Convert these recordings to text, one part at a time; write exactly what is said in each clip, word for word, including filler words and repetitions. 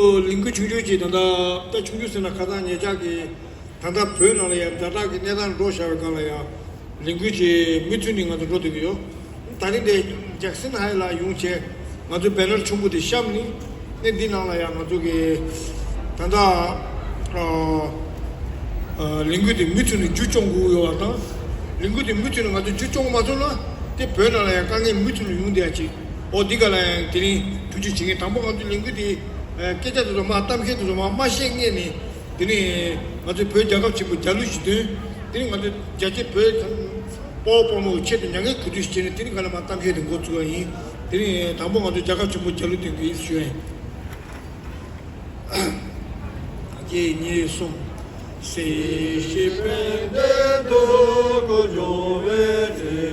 ལས་འགུལ་ཆུང་ཆུང་ཅིག་ད་ལྟ་ད་ཆུང་ཆུང་ཟེར་ན་ཁ་སང་ཉེ་ཆར་གྱི་ད་ལྟ་བོད་ནང་ལ་ཡང་ཛ་དྲག་གི་གནས་སྟངས་འགྲོ་བཞག་པའི་སྒང་ལ་ཡང་ལས་འགུལ་གྱི་མུ་མཐུད་ནས་ང་ཚོ་འགྲོ་བསྡད་ཀྱི་ཡོད། ད་རིང་འདི་ཇེག་སན་ཧའེ་ལ་ཡོང་བྱས་ང་ཚོ་བེ་ནར་ཆུང་པོ་དེ་བཤམས་ནས་གནས་འདི་ནང་ལ་ཡང་ང་ཚོ་གི་ད་ལྟ་ཨ་ཨ་ལས་འགུལ་དེ་མུ་མཐུད་ནས་རྒྱུན་སྐྱོང་དགོས་ཡོད་པ་དང་། ལས་འགུལ་དེ་མུ་མཐུད་ནས་ང་ཚོ་རྒྱུན་སྐྱོང་མ་ཐུབ་ན་དེ་བོད་ནང་ལ་ཡང་དཀའ་ངལ་མུ་མཐུད་ནས་ཡོང་བསྡད་ཡ་ཅིག་འོ་འདི་ག་ལ་ཡང་དེ་རིང་ཐུགས་རྗེ་ཆེ་ངས་དང་པོ་ང་ཚོའི་ལས་འགུལ་དེ་ཨ་སྐད་ཆ་དེ་ཚོ་མ་གཏམ་བཤད་དེ་ཚོ་མ་མ་བཤད་སྔོན་ནས་དེ་ནས་ང་ཚོའི་བོད་རྒྱལ་ཁབ་ཆེན་པོ་རྒྱལ་གླུ་ཞིག་འདོན། དེ་ནས་ང་ཚོའི་རྒྱལ་གཅེས་བོད་དཔའ་བོ་དཔའ་མོའི་ཆེད་དུ་མྱ་ངན་གུས་འདུད་ཞིག་བྱས་ནས་དེ་ནས་ག་ལ་མ་གཏམ་བཤད་དེ་འགོ་བཙུགས་པ་ཡིན། དེ་ནས་དང་པོ་ང་ཚོའི་རྒྱལ་ཁབ་ཆེན་པོ་རྒྱལ་གླུ་འདོན་གྱི་ཡིན་ཞུ་ཡ་ཡིན། གཅིག་གཉིས་གསུམ། སྲིད་ཞིའི་དཔལ་ལྡན་འདོད་དགུ་འབྱུང་བའི་ཚེ།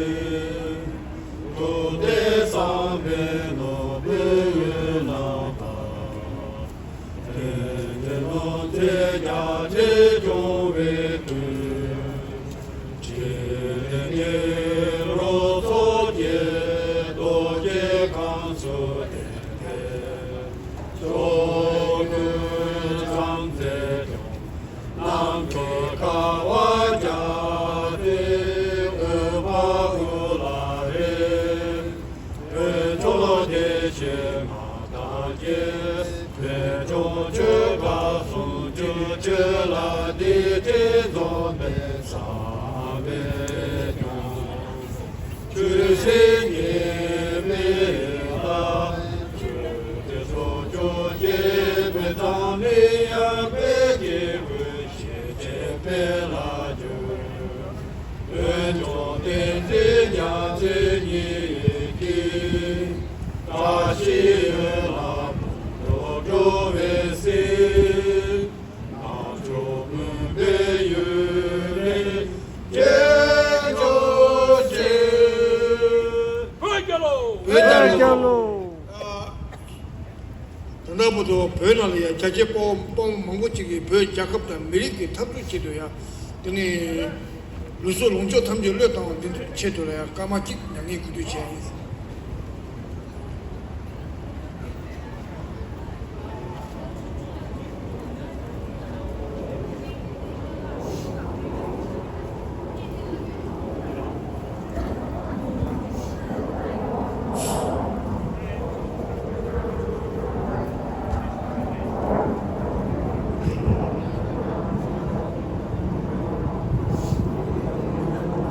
ཐུབ་བསྟན་བསམ་པའི་ནོར་བུས་ཡུན་བརླན་པ། དེང་འདིར་ལོངས་སྤྱོད་རྒྱ་ཆེར་འབྱུང་བའི་དུས། ཕྲིན་ལས་རོལ་ཚོགས་ཀྱིས་རྡོ་རྗེ་གང་སུ་བརྟན་པའི། ཕྱོགས་ཀུན་རྒྱལ་མཚན་སྐྱོང་། གནམ་མཁའི་ཀ་བ་རྒྱ་མཚོའི་དབུས་པ་དབུ་ལ་རེ། འོད་འཕྲོ་བདེ་ཆེན་མངའ་བདག་རྒྱལ། བོད་ལྗོངས་ཆོལ་ཁ་ཟུང་འཇུག་ཆོས་ལ་བདེ་སྐྱིད་འཛོམས་པའི་བསམ་པའི་སྐྱོང་། ཆོས་སྲིད་གཉིས་མེད་ལ། ཆོས་སྲིད་ཚོགས་སྐྱོང་རྒྱལ་པོའི་འཛམ་གླིང་ཡངས་པའི་སྐྱེ་དགུའི་ཞི་བདེ་སྤེལ་ལ་གྱུར། འོད་སྐྱོང་བསྟན་འཛིན་རྒྱ་མཚོའི་ཉི་ཟླའི་བཀྲ་ཤིས་འོད་ལ་ཕུང་དུ་འགྲོ་བའི་སྲིད། རྣམ་དཔྱོད་མུན་པའི་ཡུན་རིང་རྒྱས་འགྱུར་ཅིག་བོད་རྒྱལ་ལོ། བོད་རྒྱལ་ལོ། ད་ལྟ་བར་དུ་བོད་ནང་ལ་ཡང་རྒྱ་ཆེ་དཔའ་བོ་དཔའ་བོ་མང་པོ་ཅིག་གིས་བོད་རྒྱལ་ཁབ་དང་མི་རིགས་ཀྱི་འཐབ་རྩོད་ཆེད་དུ་ཡང་དེ་ནས་ལུས་སྲོག་ལོངས་སྤྱོད་ཐམས་ཅད་བློས་བཏང་བ་འདི་ཚོའི་ཆེད་དུ་ལ་ཡང་སྐར་མ་གཅིག་མྱ་ངན་གུས་འདུད་བྱས་ཡིན།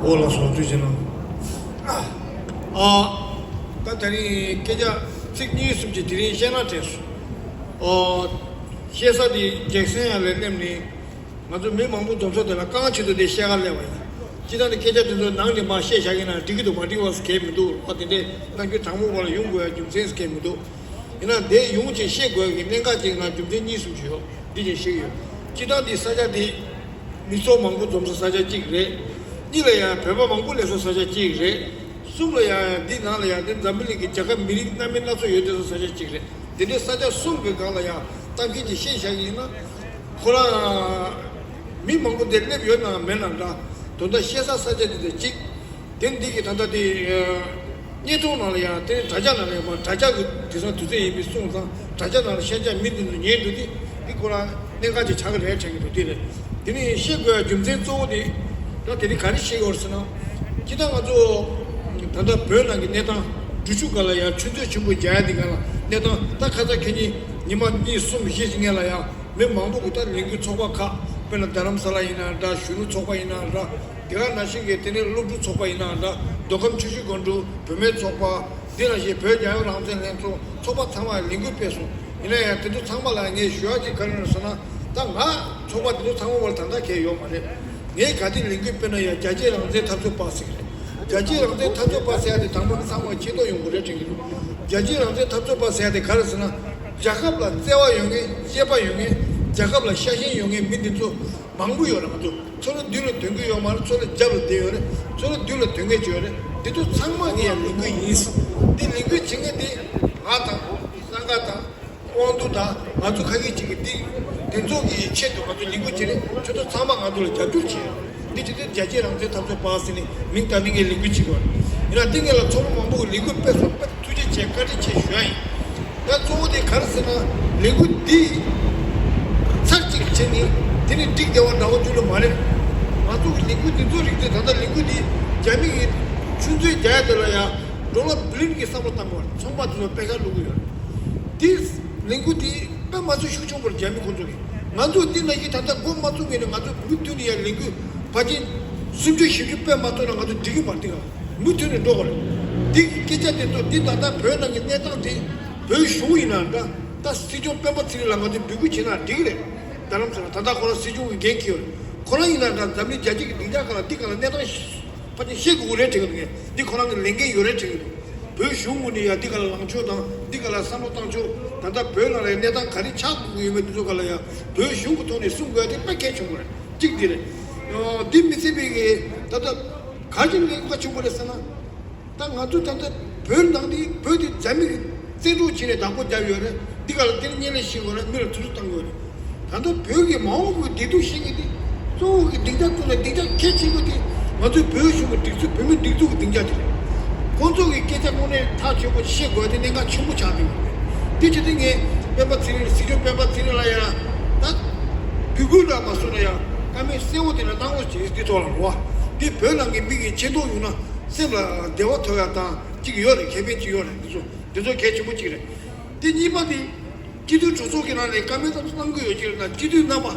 འོ་ལགས་སོ། ཐུགས་རྗེ་གནང་། ཨ། ད་དེ་རིང་སྐད་ཆ་ཚིག་གཉིས་གསུམ་ཅིག་དེ་རིང་བཤད་ན་དྲན་སོང་། ཨོ། བཤད་ས་དེ་རྒྱལ་སྲས་ཡང་ལས་སླེབས་ནས་ང་ཚོ་མི་མང་པོ་འཛོམས་ས་དེ་ལ་རྐང་ཆེད་དུ་དེ་བཤད་ག་སླེབས་པ་ཡིན། སྤྱིར་བཏང་དེ་སྐད་ཆ་དེ་ཚོ་ནང་ནས་མར་བཤད་བཞག་གི་ན་འགྲིག་གི་འདུག་མ་འགྲིག་པ་གལ་མི་འདུག་ཨོ་དེ་འདྲའི་རྣམ་འགྱུར་དྲང་མོ་བ་ལ་ཡོང་དགོས་ཡ་རྒྱུ་མཚན་གལ་མི་འདུག་ཡིན་ན་དེ་ཡོང་ཅིག་བཤད་དགོས་ཀྱི་གནད་འགག་ཅིག་ང་རྒྱུ་མཚན་གཉིས་གསུམ་ཞིག་ཡོད། འདི་ཅིག་བཤད་ཀྱི་ཡོད། སྤྱིར་བཏང་འདི་ས་ཆ་འདི་མི་ཚོགས་མང་པོ་འཛོམས་ས་ས་ཆ་གཅིག་རེད། གཉིས་ལ་ཡང་བོད་པ་མང་པོ་སླེབས་ས་ས་ཆ་གཅིག་རེད། གསུམ་ལ་ཡང་འདི་ནང་ལ་ཡང་འདི་འཛམ་བུ་གླིང་གི་རྒྱལ་ཁབ་མི་རིགས་སྣ་མིན་སྣ་ཚོགས་ཡོད་དེ་ས་ས་ཆ་གཅིག་རེད། འདི་འདྲའི་ས་ཆ་གསུམ་གྱི་སྒང་ལ་ཡང་གཏམ་འཁེལ་ཅིག་བཤད་བཞག་ཡིན་ན། ཁོ་རང་མི་མང་པོ་འདིར་སླེབས་ཡོད་ནའང་མེད་ནའང་འདྲ། དོན་དག་བཤད་ས་ས་ཆ་འདི་དང་གཅིག་དེ་འདི་གི་ད་ལྟ་དེ་བརྙན་ཐུང་ནང་ལ་ཡང་དེ་དྲ་རྒྱ་ནང་ལ་ཡང་མ་དྲ་རྒྱ་གི་དེང་སང་དུས་ཚོད་ཡིན་པའི་སོང་ཙང་དྲ་རྒྱ་ནང་ལ་ཤར་རྒྱག་མི་འདི་ཚོ་ཉན་འགྲོ་དེ་འདི་ཁོ་རང་གནད་འགག་ཅིག་ཆགས་ཀྱི་རེད་དྲན་གྱི་འདུག་དེ་རེད། དེ་ནས་བཤད་དགོས་ཡ་རྒྱུ་མཚན་གཙོ་བོ་དེ་ད་དེ་རིང་ག་རེ་བཤད་ཡོད་ཟེར་ན། སྤྱིར་བཏང་ང་ཚོ་ད་ལྟ་བོད་ནང་གི་གནས་སྟངས་འབྲུ་ཆུ་སྒང་ལ་ཡང་ཆུ་མཛོད་ཆེན་པོ་རྒྱག་ཡ་འདི་སྒང་ལ་གནས་སྟངས་ད་ཁ་ཚ་ཁ་ཉིན་ཉི་མ་གཉིས་གསུམ་བཞི་ཞིག་སྔོན་ལ་ཡང་མི་མང་པོ་གི་ད་ལས་འགུལ་ཚོགས་པ་ཁག་དཔེར་ན་རྡ་རམ་ས་ལ་ཡིན་ན་འདྲ། གཞོན་ནུ་ཚོགས་པ་ཡིན་ན་འདྲ། དེ་ག་ནང་བཞིན་གྱི་དེ་ནས་སློབ་ཕྲུག་ཚོགས་པ་ཡིན་ན་འདྲ། མདོ་ཁམས་ཆུ་བཞི་སྒང་དྲུག་བུད་མེད་ཚོགས་པ། འདི་ནང་བཞིན་བོད་རྒྱལ་ཡོངས་རང་བཙན་ལྷན་ཚོགས། ཚོགས་པ་ཚང་མ་ལས་འགུལ་སྤེལ་སོང་། ཡིན་ན་ཡང་དེ་ཚོ་ཚང་མ་ལ་ངས་ཞུ་ཡག་ཅིག་ག་རེ་རེད་ཟེར་ན། ད་ང་ཚོགས་པ་དེ་ཚོ་ཚང་མ་བར་ད་ལྟ་གལ་ཡོད་མ་རེད། ངས་ག་དེ་ལས་འགུལ་སྤེལ་ན་ཡང་རྒྱལ་གཅེས་རང་བཙན་འཐབ་རྩོད་པ་ཟེར་གི་རེད། རྒྱལ་གཅེས་རང་བཙན་འཐབ་རྩོད་པ་ཟེར་ཡ་དེ་དང་པོ་ཚང་མ་མཁྱེན་རྟོགས་ཡོང་དགོས་རེད་དྲན་གི་འདུག་རྒྱལ་གཅེས་རང་བཙན་འཐབ་རྩོད་པ་ཟེར་ཡ་དེ་ག་རེ་ཟེར་ན། རྒྱལ་ཁབ་ལ་བརྩེ་བ་ཡོད་མཁན། གཅེས་པ་ཡོད་མཁན། རྒྱལ་ཁབ་ལ་ཤ་ཞེན་ཡོད་མཁན་མི་འདི་ཚོ་མང་པོ་ཡོད་རེད། ང་ཚོ་ཚུར་ལ་མདུན་ལ་ཐོན་གི་ཡོད་མ་རེད། ཚུར་ལ་རྒྱབ་ལ་བསྡད་ཡོད་རེད། ཚུར་ལ་མདུན་ལ་ཐོན་མཁན་ཅིག་ཡོད་རེད། འདི་ཚོ་ཚང་མ་གི་ཡང་ལས་འགུལ་ཡིན། འདི་ལས་འགུལ་བྱེད་མཁན་འདི་ང་དང་། གསང་སྒང་དང་། དབང་འདུས་དང་། ང་ཚོ་ཁ་ཤས་ཅིག་གིས་འདི་དེ་ཚོ་གི་ཆེད་དུ་ང་ཚོ་ལས་འགུལ་བྱེད་རེད། ཁྱོད་ཚོ་ཚང་མ་ང་ཚོ་ལ་རྒྱབ་སྐྱོར་བྱེད། འདི་བྱེད་དུས་རྒྱལ་གཅེས་རང་བཙན་འཐབ་རྩོད་པ་ཟེར་ནས་མིང་བཏགས་ནས་ངས་ལས་འགུལ་བྱེད་དགོས་རེད། ཡིན་ན་འདི་ངེད་ལ་ཚོགས་པ་མང་པོ་གི་ལས་འགུལ་སྤེལ་སོང་། དཔེ་ཐུགས་རྗེ་ཆེ་བཀའ་དྲིན་ཆེ་ཞུ་ཡ་ཡིན། ད་གཙོ་བོ་དེ་ག་རེ་ཟེར་ན། ལས་འགུལ་འདི་ཚར་གཅིག་བྱས་ནས་དེ་ནས་འགྲིག་བསྡད་པ་འདྲ་བོ་ཅིག་ལ་མ་རེད། ང་ཚོ་གི་ལས་འགུལ་འདི་ཚོ་རིགས་དེ་ད་ལྟ་ལས་འགུལ་འདི་རྒྱ་མི་གི་ཆུ་མཛོད་རྒྱག་ཡ་དེ་ལ་ཡང་ཌོ་ལར་བི་ལི་ཡོན་གྱི་བསམ་བློ་བཏང་དགོས་རེད། ཚོང་པ་དེ་ཚོ་པད་ཁ་བླུག་གི་ཡོད་རེད། དེ་ལས་འགུལ་འདི་དཔེ་མ་ཚོད་ཤུགས་ཆེན་པོ་རེད། རྒྱ་མི་ཁོང་ཚོ་གི། ང་ཚོ་འདི་ན་གི་ད་ལྟ་འགོ་མ་བཙུགས་ངེས་ནས་ང་ཚོ་མུ་མཐུད་ནས་ཡང་ལས་འགུལ་ཕལ་ཆེར་སུམ་ཅུ་བཞི་བཅུ་དཔེ་མ་ཚོད་ན་ང་ཚོ་འགྲིག་གི་མ་རེད། འདི་ག་མུ་མཐུད་ནས་འགྲོ་དགོས་རེད། འདི་གི་སྐད་ཆ་དེ་ཚོ་འདི་ད་ལྟ་བོད་ནང་གི་གནས་སྟངས་དེ་བོད་གཞུང་ཡིན་ན་འདྲ། ད་སྲིད་སྐྱོང་སྤེན་པ་ཚེ་རིང་ལ་ང་ཚོས་འབོད་སྐུལ་བྱེད་ན་འགྲིག་གི་རེད། རྡ་རམ་ས་ལ་ད་ལྟ་ཁོ་རང་སྲིད་སྐྱོང་གི་འགན་འཁྱེར་ཡོད་རེད། ཁོ་རང་ཡིན་ན་འདྲ། འཛམ་གླིང་རྒྱལ་སྤྱི་གི་སྡིངས་ཆ་སྒང་ལ་འདི་སྒང་ལ་གནས་སྟངས་ཕལ་ཆེར་ཤེས་དགོས་ཀྱི་རེད་དྲན་གྱི་འདུག་ངས། འདི་ཁོ་རང་གི་ལས་འགན་ཡོད་རེད་དྲན་གྱི་འདུག་བོད་གཞུང་ངོས་ནས་ཡང་འདི་སྒང་ལ་ལངས་ཕྱོགས་དང་འདི་སྒང་ལ་བསམ་བློ་བཏང་ཕྱོགས། ད་ལྟ་བོད་ནང་ལ་གནས་སྟངས་ག་རེ་ཆགས་དགོས་ཀྱི་ཡོད་མེད་འདི་ཚོ་སྒང་ལ་ཡང་བོད་གཞུང་གི་ཐོག་ནས་གསུང་དགོས་ཡ་དེ་དཔེ་གལ་ཆེན་པོ་རེད། གཅིག་འདི་རེད། ཨོ། འདི་མི་ཚད་པའི་གི་ད་ལྟ་ག་རེ་གལ་ཆེན་པོ་རེད་ཟེར་ན། ད་ང་ཚོ་ད་ལྟ་བོད་ནང་འདི་བོད་འདི་རྒྱ་མི་གིས་བཙན་འཕྲོག་བྱས་ནས་བདག་པོ་བརྒྱབ་ཡོད་རེད། འདི་ག་ལ་དེ་ནས་བརྙན་ལེན་བྱེད་དགོས་རེད། མི་ལ་དུས་ཚོད་བཏང་དགོས་རེད། ད་ལྟ་བོད་ཀྱི་མ་འོངས་པའི་བདེ་སྡུག་ཤེས་མཁན་དེ། གཙོ་བོ་གི་སྡིངས་ཆ་ཐོག་ལ་སྡིངས་ཆ་གལ་ཆེ་ཤོས་དེ་ང་ཚོའི་བོད་གཞུང་གི་སྒྲིག་འཛུགས། བོད་མིའི་སྒྲིག་འཛུགས་ཀྱི་སྡིངས་ཆ་དེ་རེད། ཁོང་ཚོ་གི་སྐད་ཆ་དངོས་གནས་ཐག་ཆོད་པོ་བཤད་དགོས་དེ་གནད་འགག་ཆེན་པོ་ཆགས་བསྡད་ཡོད་རེད། དེ་བྱས་ཏེ་ངས་སྤེན་པ་ཚེ་རིང་། སྲིད་སྐྱོང་སྤེན་པ་ཚེ་རིང་ལ་ཡང་ད་འབོད་སྐུལ་འདྲ་མ་སོང་ན་ཡང་བཀའ་མོལ་གསལ་བོ་དེ་འདྲ་གནང་རོགས་བྱེད། འདི་ཐོག་ལ་རོ། འདི་བོད་ནང་གི་མི་གི་ཆེ་མཐོང་ཡོང་ན་སེམས་ལ་བདེ་བ་ཐོབ་ཡ་དང་གཅིག་ཡོད་རེད། ཁེ་ཕན་གཅིག་ཡོད་རེད། འདི་ཚོ་འདི་ཚོ་གལ་ཆེན་པོ་གཅིག་རེད། དེ་གཉིས་པ་དེ། སྤྱི་འཐུས་གྲོས་ཚོགས་ཀྱི་ནང་ནས་བཀའ་མོལ་ཙམ་གནང་གི་ཡོད་ཀྱི་རེད་ན། སྤྱི་འཐུས་རྣམ་པ་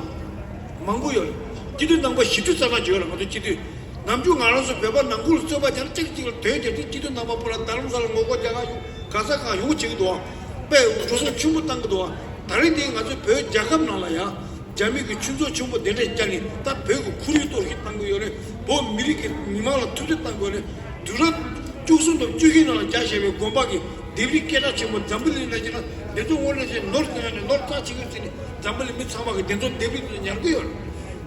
མང་པོ་ཡོད་རེད། སྤྱི་འཐུས་རྣམ་པ་བཞི་བཅུ་རྩ་ལྔ་ཅིག་ཡོད་རེད། ང་ཚོ་སྤྱི་འཐུས་ནམ་རྒྱུན་ང་རང་ཚོ་བོད་པ་ནང་ཁུལ་ལ་རྩོད་པ་རྒྱག་ན་གཅིག་གཅིག་ལ་དོན་བྱེད་དུས། སྤྱི་འཐུས་རྣམ་པ་པོ་ལ་རྡ་རམ་ས་ལ་ངོ་རྒོལ་རྒྱག་ག་ཡོང་། ག་ས་གང་ཡོང་བྱེད་ཀྱི་འདུག་བ། དཔེ་འགྲོ་སོང་ཆེན་པོ་བཏང་གི་འདུག་བ། ད་རིང་འདི་ང་ཚོའི་བོད་རྒྱལ་ཁབ་ནང་ལ་ཡང་རྒྱ་མི་གི་ཆུ་མཛོད་ཆེན་པོ་འདི་འདྲ་བརྒྱབ་ནས་ད་བོད་ཀྱི་ཁོར་ཡུག་གཏོར་བཤིག་བཏང་གི་ཡོད་རེད། བོད་མི་རིགས་ཀྱི་མི་མང་ལ་ཐུབ་ཚོད་བཏང་གི་ཡོད་རེད། དུས་རབས་བཅུ་གསུམ་དང་བཅུ་བཞི་ནང་ལ་རྒྱག་བཞིན་པའི་དགོན་པ་གི་ལྡེབས་རིས་སྐད་གྲགས་ཆེན་པོ་འཛམ་བུ་གླིང་ལ་བྱས་ན་འདི་ཚོ་དངོས་གནས་བྱས་ནོར་བཏང་ནས་ནོར་རྩ་ཆེ་གི་ཟེར་ནས་འཛམ་བུ་གླིང་མི་ཚང་མ་གིས་འདི་ཚོ་ལྡེབས་རིས་དེ་ཉར་གི་ཡོད་རེད།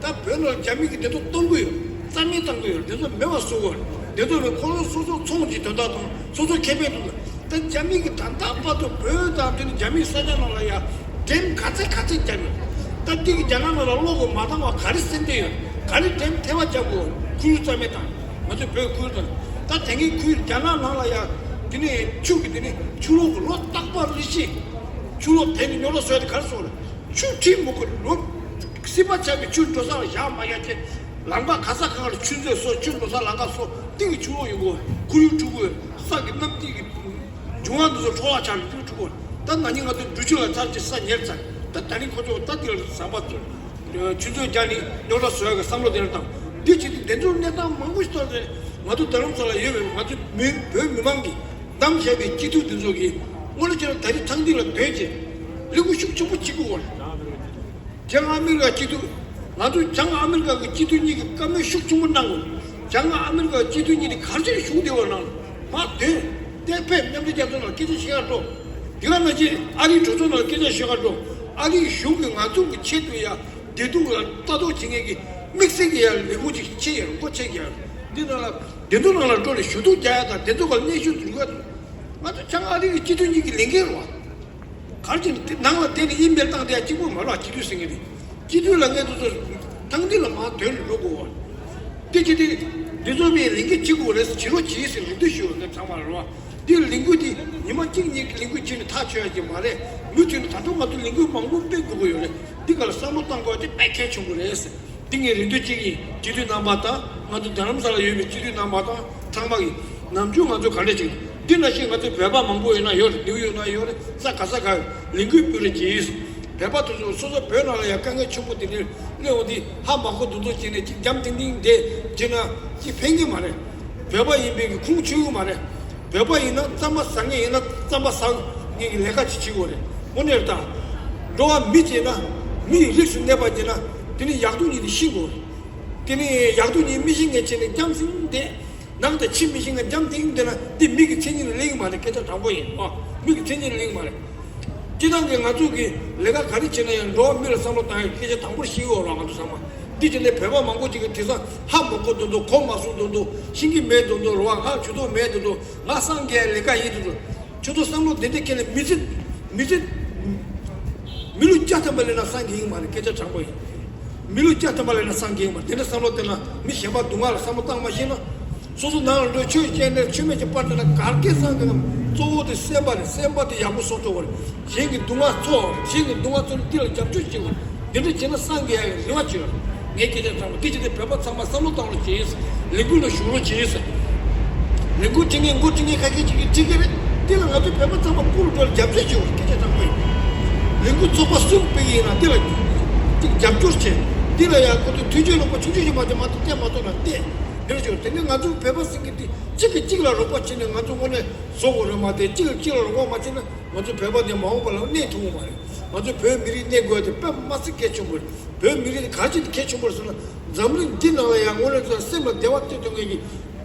ད་བོད་ནང་རྒྱ་མི་གིས་འདི་ཚོ་གཏོར་གི་ཡོད། རྩ་མེད་བཏང་གི་ཡོད། འདི་ཚོ་མེད་པ་བཟོ་གི་ཡོད། འདི་ཚོ་ལ་ཁོ་རང་སོ་སོ་ཚོང་གི་དོན་དག་དང་སོ་སོ་ཁེ་ཕན་དང་། ད་རྒྱ་མི་གིས་ད་ལྟ་བར་དུ་བོད་དང་དེ་ནི་རྒྱ་མིའི་ས་ཆ་ནང་ལ་ཡང་འགྲེམས་ག་ཚད་ག་ཚད་བརྒྱབ་ཡོད། ད་འདི་གི་རྒྱ་ནག་ནང་ལ་བློ་གི་མ་བཏང་བ་ག་རེ་སེམས་ཁྲལ་ཡོད། ག་རེ་འགྲེམས་ཐལ་བ་རྒྱག་དགོས། ཁོར་ཡུག་རྩ་མེད་བཏང་། ང་ཚོའི་བོད་ཁོར་ཡུག་དང་། ད་དེ་སྔའི་ཁོར་ཡུག་རྒྱ་ནག་ནང་ལ་ཡང་དེ་ནི་ཆུ་གི་དེ་ནི་ཆུ་ལོག་གི་ལོ་རྟག་པར་རེ་བཞིན་ཆུ་ལོག་དེ་ནི་རྙོག་དྲ་བཟོ་ཡ་དེ་ག་རེ་བཟོ་རེད། ཆུ་ཁྲིད་མི་དགོས། ལོ་སྲིད་པ་ཆགས་པའི་ཆུ་འགྲོ་ས་ལ་བཞག་མ་བཞག་ཅེས། ལམ་ཁ་ག་ས་གང་ལ་ཆུ་མཛོད་བཟོ། ཆུ་འགྲོ་ས་ལམ་ཁ་བཟོ། སྟེང་གི་ཆུ་ལོག་ཡོང་གི། ཁོར་ཡུག་འཁྲུག་གི། ས་གི་གནམ་དཀྱིལ་གྱི་འབྱུང་བ་འདི་ཚོ་འཕྲོ་བརླག་ཆགས་ནས་འཁྲུག་གི། ད་ན་ནིང་ང་ཚོ་འབྲི་ཆུ་ལ་ཚར་གཅིག་ས་ཉར་ཚར། ད་ད་ནི་ཁོ་ཚོ་ད་འདི་ལ་ཟམ་པ་བཙུགས། ཆུ་མཛོད་རྒྱག་ནས་རྙོག་དྲ་བཟོ་ཡག་གི་བསམ་བློ་དེ་འདྲ་བཏང་། འདི་བྱས་ཏེ་འདི་ཚོ་གནས་སྟངས་མང་པོ་ཞིག་ཐོག་ནས་ང་ཚོ་རྡ་རམ་ས་ལ་ཡོད་པའི་ང་ཚོ་མི་བོད་མི་མང་གིས་བདམས་བཞག་པའི་སྤྱི་འཐུས་འདི་ཚོ་གིས་དངོས་གནས་བྱས་ན་ད་རེས་ཐེངས་འདི་ལ་དོན་བྱས་ལས་འགུལ་ཤུགས་ཆེན་པོ་བྱེད་དགོས་པ་རེད། བྱང་ཨ་མི་རི་ཀ་སྤྱི་འཐུས། ང་ཚོ་བྱང་ཨ་མི་རི་ཀ་གི་སྤྱི་འཐུས་གཉིས་ཀྱིས་བཀའ་མོལ་ཤུགས་ཆེན་པོ་གནང་དགོས། བྱང་ཨ་མི་རི་ཀ་སྤྱི་འཐུས་གཉིས་དེ་ག་རེ་བྱས་ནས་བཞུགས་བསྡད་པ་ནང་ལ་མར་ཐོན་ཏེ་ཕེབས། མཉམ་འབྲེལ་རྒྱལ་ཚོགས་ནང་སྐད་ཆ་བཤད་ག་འགྲོ། དེ་ག་ནང་བཞིན་ཨ་རིའི་གྲོས་ཚོགས་ནང་སྐད་ཆ་བཤད་ག་འགྲོ། ཨ་རིའི་གཞུང་གིས་ང་ཚོ་གི་ཆེད་དུ་ཡ་བདེ་སྡུག་ལ་ལྟ་རྟོག་བྱེད་མཁན་གྱི་དམིགས་བསལ་གྱི་ཡ་ལས་ཁུངས་ཅིག་ཕྱེ་ཡོད། འགོ་ཚུགས་ཡོད། འདི་ནང་ལ་དེ་ཚོ་ནང་ལ་འགྲོ་ནས་ཞུ་གཏུག་རྒྱག་ཡ་དང་། དེ་ཚོ་ག་ལ་སྙན་ཞུ་འབུལ་ཡ་དང་། ང་ཚོ་བྱང་ཨ་རི་གི་སྤྱི་འཐུས་གཉིས་ཀྱི་ལས་འགན་རེད་བ། ག་རེ་བྱས་ནས་དེ་ནང་ལ་བསྡད་ནས་ཨི་མེལ་བཏང་བསྡད་ཡ་གཅིག་པོ་མ་རེད། སྤྱི་འཐུས་ཟེར་མཁན་དེ། སྤྱི་འཐུས་ལ་ངས་དེ་ཚོ་ཐེངས་འདི་ལ་མར་དོན་འགྲོ་དགོས་པ། དེ་བྱས་ཏེ་འདི་ཚོ་བའི་ལས་འགན་བྱེད་དགོས་རེད། བྱེད་རོགས་བྱེད་ཟེར་རེ་འདུན་ཞུ་བ་ནས་ཚང་མ་རེད་བ། འདི་ལས་འགུལ་འདི་ཉི་མ་གཅིག་གཉིས་ཀྱི་ལས་འགུལ་བྱས་ནས་ཐག་ཆོད་ཡ་གཅིག་མ་རེད། མུ་མཐུད་ནས་ད་དུང་ང་ཚོ་ལས་འགུལ་མང་པོ་སྤེལ་དགོས་ཀྱི་ཡོད་རེད། འདི་ག་ལ་བསམ་བློ་གཏང་དགོས་པ་དེ་དཔེ་གལ་ཆེན་པོ་རེད། འདི་ངའི་རེ་འདུན་གཅིག་ཡིན། སྤྱི་འཐུས་རྣམ་པ་དང་། ང་ཚོ་རྡ་རམ་ས་ལ་ཡོད་པའི་སྤྱི་འཐུས་རྣམ་པ་དང་། ཚང་མ་གིས་ནམ་རྒྱུན་ང་ཚོ་ག་འདྲ་ཅིག་འདི་ནང་བཞིན་ང་ཚོ་བོད་པ་མང་པོ་ཡོད་ན་ཡོད་རེད། ནིའུ་ཡོག་ན་ཡོད་རེད། ས་ག་ས་ག་ལས་འགུལ་སྤེལ་རེ་གྱིས། བོད་པ་དེ་ཚོ་སོ་སོ་བོད་ནང་ལ་ཡང་དཀའ་ངལ་ཆེན་པོ་དེ་འདྲ་སླེབས་འོང་དུས་ཧ་མ་གོ་འདུག་འདུག་བྱས་ནས་ཅིག་འཇམ་ཐིང་ཐིང་བསྡད་བྱས་ན་ཅིག་ཕན་གྱི་མ་རེད། བོད་པ་ཡིན་པའི་གི་ཁུངས་འཁྱོལ་གྱི་མ་རེད། བོད་པ་ཡིན་ན་རྩམ་པ་ཟ་མཁན་ཡིན་ན་རྩམ་པ་ཟ་མཁན་གྱི་ལས་ཀ་ཅིག་བྱེད་དགོས་རེད། དངོས་གནས་རེད་ད། འགྲོ་བ་མི་བྱས་ན། མི་ཡི་རིགས་སུ་གནས་པ་བྱས་ན། དེ་ནི་ཡག་སྡུག་གཉིས་དེ་ཤེས་དགོས་རེད། དེ་ནི་ཡག་སྡུག་གཉིས་མི་ཤེས་མཁན་བྱས་ནས་འཇམ་ཐིང་བསྡད། ནང་དང་ཕྱི་མི་ཤེས་མཁན་འཇམ་ཐིང་བསྡད་ན་འདི་མི་གི་མཚན་ཉིད་ལ་སླེབས་ཀྱི་མ་རེད། སྐད་ཆ་དྲང་པོ་ཡིན། ཨོ། མི་གི་མཚན་ཉིད་ལ་སླེབས་ཀྱི་མ་རེད། སྤྱིར་བཏང་གི་ང་ཚོ་གི་ལས་ཀ་ག་རེ་བྱེད་ན་ཡང་འགྲོ་བ་མི་ལ་བསམ་བློ་བཏང་ཡག་སྐད་ཆ་དང་པོར་ཤེས་ཡོད་རེད། ང་ཚོ་ཚང་མ་འདི་བྱས་ནས་བོད་པ་མང་པོ་ཅིག་གིས་དེང་སང་ཧ་མ་གོ་མདོག་མདོག་གོ་མ་སོང་མདོག་མདོག་ཤེས་ཀྱི་མེད་མདོག་མདོག་རེད་བ། ང་ཇུས་གཏོགས་མེད་མདོག་མདོག་ང་སངས་རྒྱས་ལས་ཀ་ཡིན་མདོག་མདོག་ཁྱོད་ཚོ་བསམ་བློ་དེ་འདྲ་ཁྱེར་ནས་མི་ཚེ་མི་ཚེ་མི་ལོ་བརྒྱ་ཐམ་པ་ལས་ན་སངས་རྒྱས་ཡིན་མ་རེད། སྐད་ཆ་དྲང་པོ་ཡིན། མི་ལོ་བརྒྱ་ཐམ་པ་ལས་ན་སངས་རྒྱས་ཡིན་མ་རེད། དེ་འདྲ་བསམ་བློ་བཏང་ན་མི་གཞན་པ་སྡུག་བསྔལ་ལ་བསམ་བློ་བཏང་མ་ཤེས་ན། སོ་སོ་ནང་ལ་འགྲོ་ཆོས་བཤད་ནས་ཆོས་མེད་ཀྱི་པར་དེ་ལ་གར་སྐད་སངས་རྒྱས་ན་ གཙོ་བོ་དེ་སེམས་པ་རེད། སེམས་པ་དེ་ཡག་པོ་བཟོ་ཐུབ་པ་རེད། གཞན་གྱི་སྡུག་བསྔལ་ཚོར་བ་རེད། གཞན་གྱི་སྡུག་བསྔལ་ཚོར་ནས་དེ་ལ་རྒྱབ་སྐྱོར་བྱེད་དགོས་རེད། འདི་འདྲ་བྱས་ན་སངས་རྒྱས་ཡག་གི་རེ་བ་བྱེད་རོགས། ངས་སྐད་ཆ་དྲང་པོ་འདི་བྱས་ཏེ་བོད་པ་ཚང་མ་བསམ་བློ་བཏང་རོགས་བྱེད། ལས་འགུལ་ལ་ཞུགས་རོགས་བྱེད། ལས་འགུལ་བྱེད་མཁན་མགོ་ཁྲིད་མཁན་ཁ་ཤས་ཅིག་གིས་ཁྲིད་ཀྱི་རེད། དེ་ལ་ང་ཚོས་བོད་པ་ཚང་མ་སྐུ་ལ་འགྲོ་ལ་རྒྱབ་སྐྱོར་བྱེད་དགོས་རེད། སྐད་ཆ་དྲང་པོ་ཡིན། ལས་འགུལ་ཚོགས་པ་སུས་སྤེལ་གྱི་ཡིན་ན་དེ་ལ་ཅིག་རྒྱབ་སྐྱོར་བྱེད། དེ་ལ་ཡང་ཁོ་ཚོས་མཐུན་རྐྱེན་ལོག་པ་ཆུང་ཆུང་ཞིག་མ་བྱས་མ་གཏོགས་བལྟས་མ་ཐུབ་ན་བལྟས། འདིར་བྱོས། དེ་ནི་ང་ཚོ་བོད་པ་ཟེར་མཁན་དེ་གཅིག་གིས་གཅིག་ལ་རོགས་པ་བྱས་ནས་ང་ཚོ་དངོས་གནས་བཟོ་དགོས་རེད་མ་གཏོགས། གཅིག་གིས་གཅིག་ལ་རོགས་པ་མ་བྱས་ན་ང་ཚོ་བོད་པ་དེ་མ་འོངས་པ་ལ་གནས་ཐུབ་ཀྱི་མ་རེད། ང་ཚོ་བོད་མི་རིགས་གནས་དགོས་དེ་དཔེ་མ་སྲིད་གལ་ཆེན་པོ་རེད། བོད་མི་རིགས་དེ་ག་རེ་བྱས་ནས་གལ་ཆེན་པོ་རེད་ཟེར་ན། འཛམ་གླིང་འདི་ནང་ལ་ཡང་དངོས་གནས་ཚོ་སེམས་ལ་བདེ་བ་སྟེར་ཐུབ་མཁན་གྱི་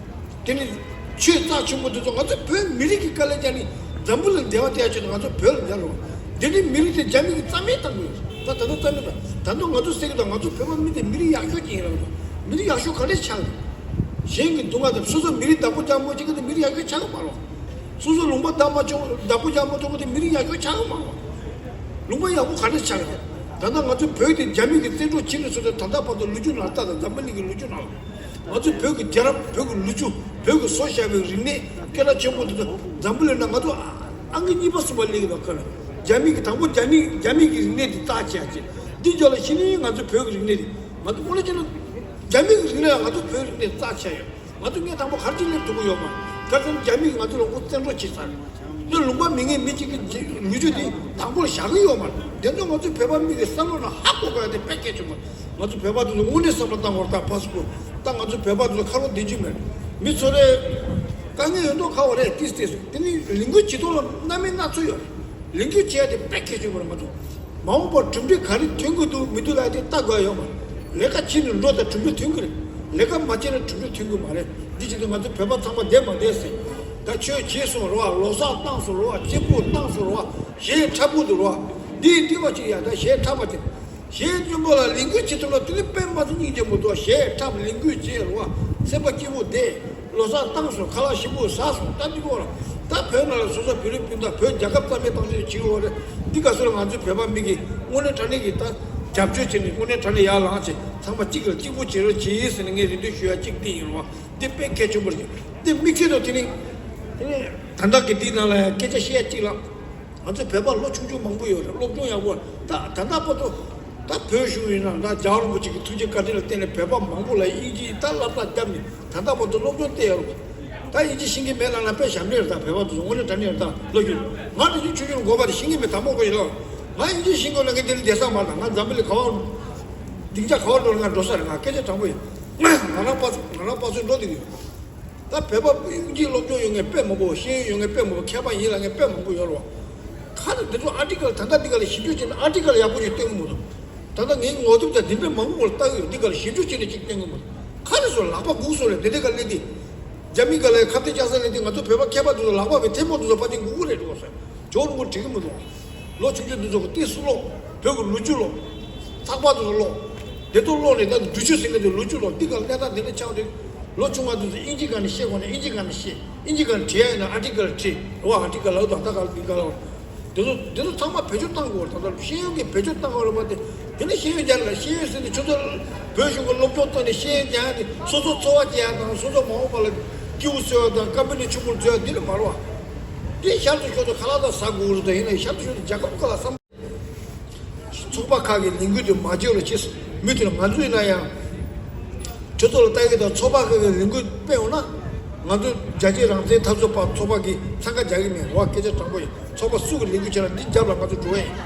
དེ་ནི་ཆོས་རྩ་ཆེན་པོ་འདི་ཚོ་ང་ཚོ་བོད་མི་རིགས་ཀྱི་དཀའ་ལས་བརྒྱབ་ནས་འཛམ་བུ་གླིང་བདེ་བ་སྟེར་ཡ་ཆེད་དུ་ང་ཚོ་བོད་ལ་མཇལ་རོགས། འདི་ནི་མི་རིགས་དེ་རྒྱ་མི་གིས་རྩ་མེད་བཏང་གི་ཡོད། ད་ད་དུང་རྩ་མེད་དང་ད་དུང་ང་ཚོ་ཟེར་གི་དང་། ང་ཚོ་བོད་པ་མི་དེ་མི་རིགས་ཡག་ཤོས་ཅིག་ཡིན་རོགས། མི་རིགས་ཡག་ཤོས་ག་འདྲས་ཆགས་གི། གཞན་གྱི་སྡུག་བསྔལ་དང་། སོ་སོ་མི་རིགས་བདག་པོ་རྐྱང་པོ་ཅིག་གི་དེ་མི་རིགས་ཡག་ཤོས་ཆགས་གི་མ་རོགས། སོ་སོ་ལུང་པ་བདག་མ་ཆོག་བདག་པོ་རྐྱང་པོ་ཐོབ་པ་དེ་མི་རིགས་ཡག་ཤོས་ཆགས་གི་མ་རོགས། ལུང་པ་ཡག་པོ་ག་འདྲས་ཆགས་གི། ད་ལྟ་ང་ཚོ་བོད་དེ་རྒྱ་མི་གིས་བཙན་འཕྲོག་བྱས་ནས་བཟུང་སྟེ་ད་ལྟ་བར་དུ་ལོ་རྒྱུས་ནང་ལ། ལྟ་དང་འཛམ་བུ་གླིང་གི་ལོ་རྒྱུས་ནང་ལ། ང་ཚོ་བོད་ཀྱི་རྒྱལ་རབས། བོད་ཀྱི་ལོ་རྒྱུས། བོད་ཀྱི་བཟོ་བཞག་པའི་རིག་གནས་སྐད་གྲགས་ཆེན་པོ་འདི་ཚོ་འཛམ་བུ་གླིང་ནང་ང་ཚོ་ཨང་ཀི་གཉིས་པ་གསུམ་པ་སླེབས་ཀྱི་འདུག་ག་ལ། རྒྱ་མི་གིས་དང་པོ་རྒྱ་མི་རྒྱ་མི་གི་རིག་གནས་འདི་རྩ་ཆེ་ཡ་བྱས། འདི་འཇོག་ལ་ཕྱིན་ནས་ང་ཚོ་བོད་ཀྱི་རིག་གནས་འདི་ང་ཚོ་དངོས་གནས་བྱས་ན་རྒྱ་མི་གི་རིག་གནས་ལ་ང་ཚོ་བོད་རིག་གནས་རྩ་ཆེ་ཡོད། ང་ཚོ་ངས་དང་པོ་ག་རེ་བྱས་སླེབས་ཐུབ་ཀྱི་ཡོད་མ་རེད། ག་རེ་ཟེར་ན་རྒྱ་མི་གིས་ང་ཚོ་ལ་དངུལ་བཙན་འཕྲོག་བྱས་ཚར། ངས་ལུང་པ་མེད་མཁན་མི་གཅིག་གི་ལོ་རྒྱུས་དེ་དང་པོར་བཞག་གི་ཡོད་མ་རེད། དེ་ཚོ་ང་ཚོ་བོད་པ་མི་གི་བསམ་བློ་ནང་ཧ་གོ་དགོས་ཡ་དེ་དཔེ་གལ་ཆེན་པོ། ང་ཚོ་བོད་པ་དེ་ཚོ་དངོས་གནས་བསམ་བློ་བཏང་དགོས་རེད། ད་ཕར་ཚུར་ད་ང་ཚོ་བོད་པ་དེ་ཚོ་ཁ་ལོ་བདེ་རྒྱུ་མེད། མི་ཚོ་རེ་དཀའ་ངལ་ཡོད་མདོག་ཁ་བོ་རེད། ཏིས་ཏིས་དེ་ནི་ལས་འགུལ་བྱེད་སྟངས་ལ་སྣ་མིན་སྣ་ཚོགས་ཡོད་རེད། ལས་འགུལ་བྱེད་ཡ་དེ་དཔེ་གལ་ཆེན་པོ་རེད། ང་ཚོ་མ་འོངས་པར་གྲུབ་འབྲས་ག་རེ་ཐོན་གྱི་འདུག་མི་འདུག་ལབ་ཡ་དེ་ལྟ་དགོས་ཡ་ཡོད་མ་རེད། ལས་ཀ་བྱས་ནས་འགྲོ་དང་གྲུབ་འབྲས་ཐོན་གྱི་རེད། ལས་ཀ་མ་བྱས་ན་གྲུབ་འབྲས་ཐོན་གྱི་མ་རེད། འདི་བྱེད་དུས་ང་ཚོ་བོད་པ་ཚང་མ་བསྡད་མ་བསྡད་ཟེར། ད་ཆོས་བྱས་སོང་རོགས། ལོ་གསར་བཏང་སོང་རོགས། གཅེན་པོ་བཏང་སོང་རོགས། གཞས་འཁྲབ་དགོས་འདུག་རོགས། འདི་འདི་བ་ཅིག་ཡ། ད་གཞས་འཁྲབ་པ་དེ། གཞས་བཙུན་པོ་ལ་ལས་འགུལ་བྱེད་ཐུབ་ན་དེ་ནི་དཔེ་མ་སྲིད་སྙིང་རྗེ་མོ་འདུག་གཞས་འཁྲབ། ལས་འགུལ་བྱེད་རོགས། སེམས་པ་སྐྱིད་པོ་བསྡད། ལོ་གསར་བཏང་སོང་། ཁ་ལག་ཞིམ་པོ་ཟ་སོང་། ད་འདི་གོ་ལ། ད་བོད་ནང་ལ་སོ་སོ་བོད་རིགས་སྤུན་ཟླ་བོད་རྒྱལ་ཁབ་རྩ་མེད་བཏང་ཆེད་བྱེད་འོ་རེད། འདི་ག་ཚོད་ལ་ང་ཚོའི་བོད་པ་མི་གི་དངོས་གནས་དྲང་གནས་ཀྱི་ད་རྒྱབ་སྐྱོར་བྱས་ནས་དངོས་གནས་དྲང་གནས་ཡར་ལངས་བྱས་ཚང་མ་གཅིག་ལ་གཅིག་པུ་བྱེད་རོགས་བྱེད་ཟེར་ནས་ངས་རེ་འདུན་ཞུ་ཡ་གཅིག་འདི་ཡིན་རོགས། འདི་དཔེ་གལ་ཆེན་པོ་རེད། འདི་དམིགས་བསལ་དུ་དེ་ནི་དེ་ནི་ད་ལྟ་གི་འདི་ནང་ལ་ཡང་སྐད་ཆ་བཤད་ཡ་གཅིག་ལ། ང་ཚོ་བོད་པ་ལོ་ཆུང་ཆུང་མང་པོ་ཡོད་རེད། སློབ་སྦྱོང་ཡག་པོ། ད་ད་ལྟ་བར་དུ་ད་བོད་གཞུང་ཡིན་ན་ད་རྒྱལ་བ་རིན་པོ་ཆེ་གི་ཐུགས་རྗེ་བཀའ་དྲིན་ལ་བརྟེན་ནས་བོད་པ་མང་པོ་ལ་དབྱིན་ཇི་ད་བསླབ་བཏང་བརྒྱབ་ནས་ད་ལྟ་བར་དུ་སློབ་སྦྱོང་བལྟས་ཡོད་རེད། ད་དབྱིན་ཇི་ཤེས་ཀྱི་མེད་ལབ་ན་དཔེ་ཞབས་འདྲེན་རེད། ད་བོད་པ་དེ་ཚོ་དངོས་གནས་དྲང་གནས་རེད། ད་ལོ་རྒྱུས་ང་དེ་ཚོ་ཆུང་ཆུང་དགོས་པ་དེ་ཤེས་ཀྱི་མེད། དང་པོ་དགོས་ཡིན་ལ། ང་དབྱིན་ཇི་ཤེས་དགོས་ལ་ངས་དེ་ལ་བསྡད་ས་མ་རེད། ད་ང་འཛམ་བུ་གླིང་ག་བ་སྡིངས་ཆ་ག་བ་འགྲོ་ལ་ང་འགྲོ་ས་རེད། ང་སྐད་ཆ་དྲང་པོ་ཡིན། ང་རང་པ་ང་རང་པ་སུ་འགྲོ་དེ་ཡིན། ད་བོད་པ་དབྱིན་ཇིའི་སློབ་སྦྱོང་ཡོད་མཁན་དཔེ་མང་པོ། ཤེས་ཡོན་ཡོད་མཁན་དཔེ་མང་པོ། མཁས་པ་ཡིན་ལབ་མཁན་དཔེ་མང་པོ་ཡོད་རེད་བ། ཁ་ནས་འདི་ཚོ་ཨ་ཊི་ཀལ། ད་ལྟ་འདི་ག་ལ་ཞིབ་འཇུག་བྱས་ན་ཨ་ཊི་ཀལ་ཡག་པོ་ཞིག་བཏོན་གི་མི་འདུག་ད་ལྟ་ངའི་ངོ་དེབ་དང་འདི་དཔེ་མང་པོ་ལ་ལྟ་གི་ཡོད། འདི་ག་ལ་ཞིབ་འཇུག་བྱས་ནས་ཅིག་བཏོན་གི་མི་འདུག་ཁ་ནས་སོ་ལག་པ་སྒུག་སོང་རེད། འདི་འདི་ག་ལས་འདི་རྒྱ་མི་ག་ལ་ཁ་གཏད་བཅག་ས་ལས་འདི་ང་ཚོ་བོད་པ་མཁས་པ་འདི་ཚོ་ལག་པ་བའི་ཐལ་མོ་འདི་ཚོ་ཕ་ཏི་སྒུག་གི་རེད་འགྲོ་ས། ཇོ་རུ་མོ་འགྲིག་གི་མི་འདུག་ལོ་ཆུང་ཆུང་འདི་ཚོ་གི་ཏིས་སུ་ཀློག་བོད་ཀྱི་ལོ་རྒྱུས་ཀློག་ཚགས་པར་དུ་ཀློག་དེ་ཚོ་ཀློག་ནས་ད་འབྲི་ཆུ་ཟིན་གི་དེ་ལོ་རྒྱུས་ཀློག་འདི་ག་གནས་སྟངས་དེ་འདྲ་ཆགས་རེད། ལོ་ཆུང་བ་དེ་ཚོ་དབྱིན་ཇི་སྒང་ནས་ཤེས་དགོས་ན་དབྱིན་ཇི་སྒང་ནས་ཤེས། དབྱིན་ཇི་སྒང་ནས་བྲིས་ཡ་ཡིན་ན་ཨ་ཊི་ཀལ་བྲིས། རེད་བ། ཨ་ཊི་ཀལ་ལབ་དང་ད་ག་ལ་འདི་ག་ལ། དེ་ཚོ་དེ་ཚོ་ཚང་མ་བེད་སྤྱོད་བཏང་དགོས་རེད། ད་ལྟ་ཤེས་ཡོན་གྱི་བེད་སྤྱོད་བཏང་དགོས་རེད་པ། དེ་དེ་ནས་ཤེས་ཡོན་སྦྱང་ལ། ཤེས་ཡོན་ཟེར་ནས་ཁྱོད་ཚོ་བོད་གཞུང་གི་སློབ་སྦྱོང་བཏང་ནས་ཤེས་ཡོན་སྦྱང་ཡ་དེ་སོ་སོ་འཚོ་བ་སྐྱེལ་ཡ་དང་སོ་སོ་མ་འོངས་པ་ལ་སྐྱིད་པོ་བཟོ་ཡ་དང་ཀམ་པ་ནི་ཆུང་ངུར་བཟོ་ཡ་འདི་རེད་མ་རེད་བ། དེ་ཤར་དུ་ཤོར་དུ་ཁ་ལག་དང་ཟ་དགོས་རེད། ད་ཡིན་ན་ཤར་དུ་ཤོར་དུ་རྒྱལ་ཁབ་ཁག་ལ་བསམ། ཚོགས་པ་ཁག་གི་ལས་འགུལ་དེ་མ་བརྗེད་རོགས་བྱེད། མུ་མཐུད་ང་ཚོ་ཡིན་ན་ཡང་ཁྱོད་ཚོ་ལ་ལྟ་གི་དང་། ཚོགས་པ་ཁག་གི་ལས་འགུལ་སྤེལ་འོང་ན་ང་ཚོ་རྒྱལ་གཅེས་རང་བཙན་འཐབ་རྩོད་པ་ཚོགས་པ་གིས་འཚང་ཁ་རྒྱག་གི་མེད་རེད་བ། སྐད་ཆ་དྲང་པོ་ཡིན། ཚོགས་པ་སུ་གི་ལས་འགུལ་བྱས་ན་འདི་རྒྱབ་ལ་ང་ཚོ་འགྲོ་ཡ་ཡིན།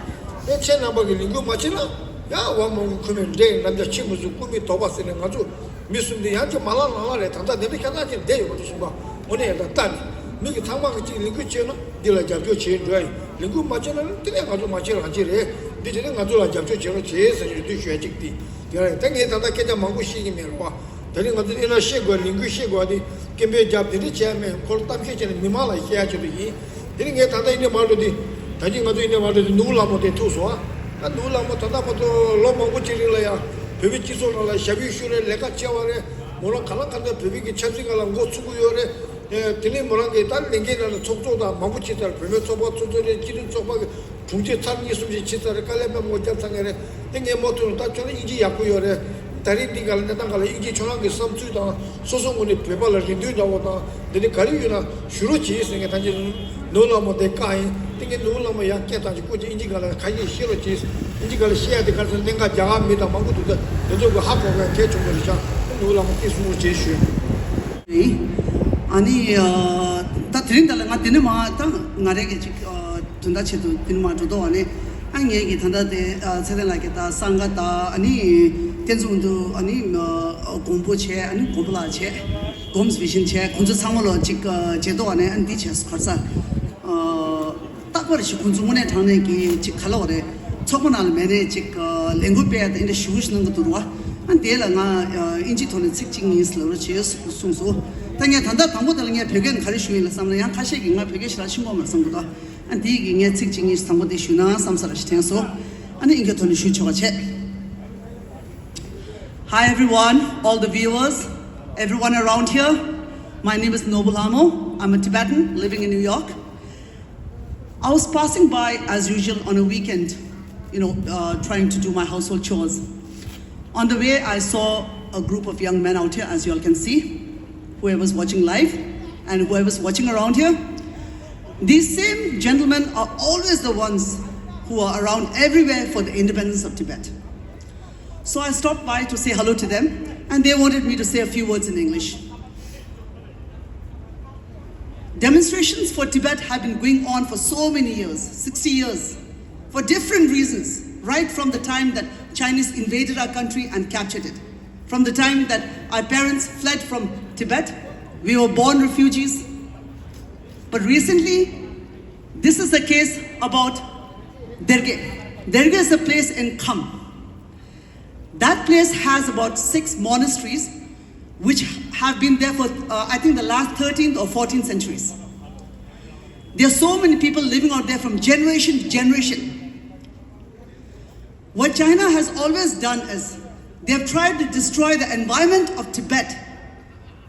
ཨེ་ཁྱེད་རྣམ་པ་གི་ལས་འགུལ་མ་བྱེད་ན་ཡང་ཝ་མོ་གི་ཁུ་མེད་འདྲེ་ཡི་རྣམ་རྒྱལ་ཆེ་མི་སུ་ཀུ་མི་དོག་པ་ཟེར་ནས་ང་ཚོ་མི་གསུམ་འདི་ཡང་ཅིག་མ་ལངས་ལངས་ལངས་རེད། ད་ལྟ་འདི་འདྲ་ཁྱད་མཚར་ཅན་བསྡད་ཡོད་མ་གཏོགས་གསུངས་པ་དངོས་གནས་ཡང་ད་ལྟ་ནས་མི་གི་ཚང་མ་གི་ཅིག་ལས་འགུལ་བྱས་ན་འདི་ལ་རྒྱབ་སྐྱོར་བྱེད་འགྲོ་ཡ་ཡིན། ལས་འགུལ་མ་བྱས་ན་འདི་ནས་ང་ཚོ་མ་བྱེད་རང་བྱེད་རེད། འདི་བྱས་ནས་ང་ཚོ་ལ་རྒྱབ་སྐྱོར་བྱེད་རོགས་བྱེད་ཟེར་ནས་རེ་འདུན་ཞུ་ཡ་ཅིག་འདི་དེ་རང་ཡིན། ད་ངས་ད་ལྟ་སྐད་ཆ་མང་པོ་བཤད་ཀྱི་མེད་རེད་བ། དེ་ནི་ང་ཚོ་ཨེ་ན་བཤད་དགོས། ལས་འགུལ་བཤད་དགོས་དེ་སྐད་འབོད་རྒྱབ་དེ་འདྲ་བྱས་མེད། ཁོ་ལ་གཏམ་བཤད་བྱས་ནས་མི་མང་ལ་བཤད་ཡ་ཆེད་དུ་ཡིན། དེ་ནི་ངས་ད་ལྟ་ཡིན་ནའི་མ་འགྲོ་དེ། ད་གིན་ང་ཚོ་ཡིན་ནའི་མ་འགྲོ་དེ་ནོར་བུ་ལྷ་མོ་དེ་ཐུག་སོང་ཨ། ད་ནོར་བུ་ལྷ་མོ་ད་ལྟ་བར་དུ་ལོ་མང་པོ་ཅིག་རིང་ལ་ཡང་བོད་པའི་སྤྱི་ཚོགས་ནང་ལ་ཞབས་ཕྱི་ཞུ་རེད། ལས་ཀ་བྱས་པ་རེད། མོ་རང་ག་ལ་ག་ལ་བོད་པའི་གི་ཆབ་སྲིད་སྒང་ལ་འགོ་ཚུགས་ཀྱི་ཡོད་རེད། དེ་ནས་མོ་རང་གིས་ད་ལས་འགན་ནང་ལ་ཚོགས་གཙོ་དང་མང་པོ་བྱས་ཚར། བུད་མེད་ཚོགས་པ་ཚོགས་གཙོ་རེད། སྤྱི་མཐུན་ཚོགས་པ་གི་དྲུང་ཆེ་ཚར་གཉིས་གསུམ་ཞིག་བྱས་ཚར་རེད། དཀའ་ལས་དཔེ་མང་པོ་བརྒྱབ་ཚར་མཁན་རེད། དེ་ངས་མོ་ཐུག་ནས་ད་ཁྱོད་རང་དབྱིན་ཇི་ཡག་པོ་ཡོད་རེད། ད་རེས་འདི་ག་ལ་གནས་སྟངས་ག་ལ་དབྱིན་ཇི་ཁྱོད་རང་གི་བསམ་ཚུལ་དང་སོ་སོ་ངོས་ནས་བོད་པ་ལ་རེ་འདུན་འདྲ་བོ་དང་འདི་འདྲ་ག་རེ་ཡོད་ན་ཞུ་རོགས་གྱིས་ཟེར་ངས་ད་ཅི་ ནོར་བུ་ལྷ་མོ་དེ་བཀག་ཡིན། དེ་གའི་ནོར་བུ་ལྷ་མོ་ཡང་སྐད་བཏང་ཅིག་སྐུ་མཁྱེན་ཨིན་ཇི་སྒང་ལ་ཁ་ཤས་ཤེས་རོགས་གྱིས། ཨིན་ཇི་སྒང་ལ་བཤད་ཡ་དེ་ག་རེ་ཟེར་ན་གླེང་ག་རྒྱ་གར་མི་དང་མང་པོ་འདུག་ད་དེ་ཚོ་གི་ཧ་གོ་མཁན་གལ་ཆེན་པོ་རེད་ཤག་ནོར་བུ་ལྷ་མོ་དེ་གསུང་རོགས་གྱིས་ཞུ། ཨ་ནི་ད་དེ་རིང་ད་ལ་ང་དེ་ནས་མ་ད་ང་རེ་གི་ཅིག་དོན་དག་ཆེད་དུ་དེ་ནས་མ་འགྲོ་དོ། ཨ་ནི་ཨ་ངེད་ཀྱི་ད་ལྟ་དེ་ཚེ་བརྟན་ལགས་ཀྱི་ད་སང་ག་ད་ཨ་ནི་བསྟན་འཛིན་དབང་འདུས་ཨ་ནི་དགོན་པོ་བྱས། ཨ་ནི་དགོན་པོ་ལགས་བྱས། གོམས་བི་ཤིན་བྱས། ཁོང་ཚོ་ཚང་མ་ལོ་གཅིག་བྱེད་དོ། ཨ་ནི་ཨ་ནི་འདི་བྱས་སོ་གར་ས། རྟག་པར་ཞིག་ཁོང་ཚོ་དངོས་གནས་དྲང་གནས་ཀྱི་གཅིག་ག་ལ་བ་རེད། ཚོགས་པ་ནང་ལ་མེད་ནས་གཅིག་ལས་འགུལ་སྤེལ་ཡ་དང་འདྲ་ཞུ་ཞུ་གནང་གི་འདུག་ར། ཨ་ནི་དེ་ལ་ང་ཨིན་ཇི་ཐོག་ནས་ཚིག་གཅིག་གཉིས་ལབ་རོགས་བྱེད་གསུངས་སོ། ད་ངས་ད་ལྟ་དང་པོ་དེ་ལ་ངས་བོད་སྐད་ག་རེ་ཞུ་ཡིན་ལ་བསམ་ན། ཡང་ཁ་ཤས་ཀྱིས་ང་བོད་སྐད་ཞེ་དྲག་ཤེས་ཀྱི་མ་རེད་བསམ་གི་འདུག་ཨ་ནི་དེ་གི་ངས་ཚིག་གཅིག་གཉིས་དང་པོ་དེ་ཞུ་ན་བསམ་ས་ར་ཞིག་དྲན་སོ། ཨ་ནི་ཨིན་སྐད་ཐོག་ནས་ཞུ་ཆོག་པ་བྱས། Hi everyone, all the viewers, everyone around here. My name is Nobu Lhamo. I'm a Tibetan living in New York. I was passing by as usual on a weekend, you know, uh, trying to do my household chores. On the way, I saw a group of young men out here, as you all can see, whoever's watching live and whoever's watching around here. These same gentlemen are always the ones who are around everywhere for the independence of Tibet. So I stopped by to say hello to them, and they wanted me to say a few words in English. Demonstrations for Tibet have been going on for so many years, sixty years, for different reasons, right from the time that Chinese invaded our country and captured it, from the time that our parents fled from Tibet, we were born refugees. But recently, this is a case about Derge. Derge is a place in Kham. That place has about six monasteries which have been there for, uh, I think, the last thirteenth or fourteenth centuries. There are so many people living out there from generation to generation. What China has always done is they have tried to destroy the environment of Tibet,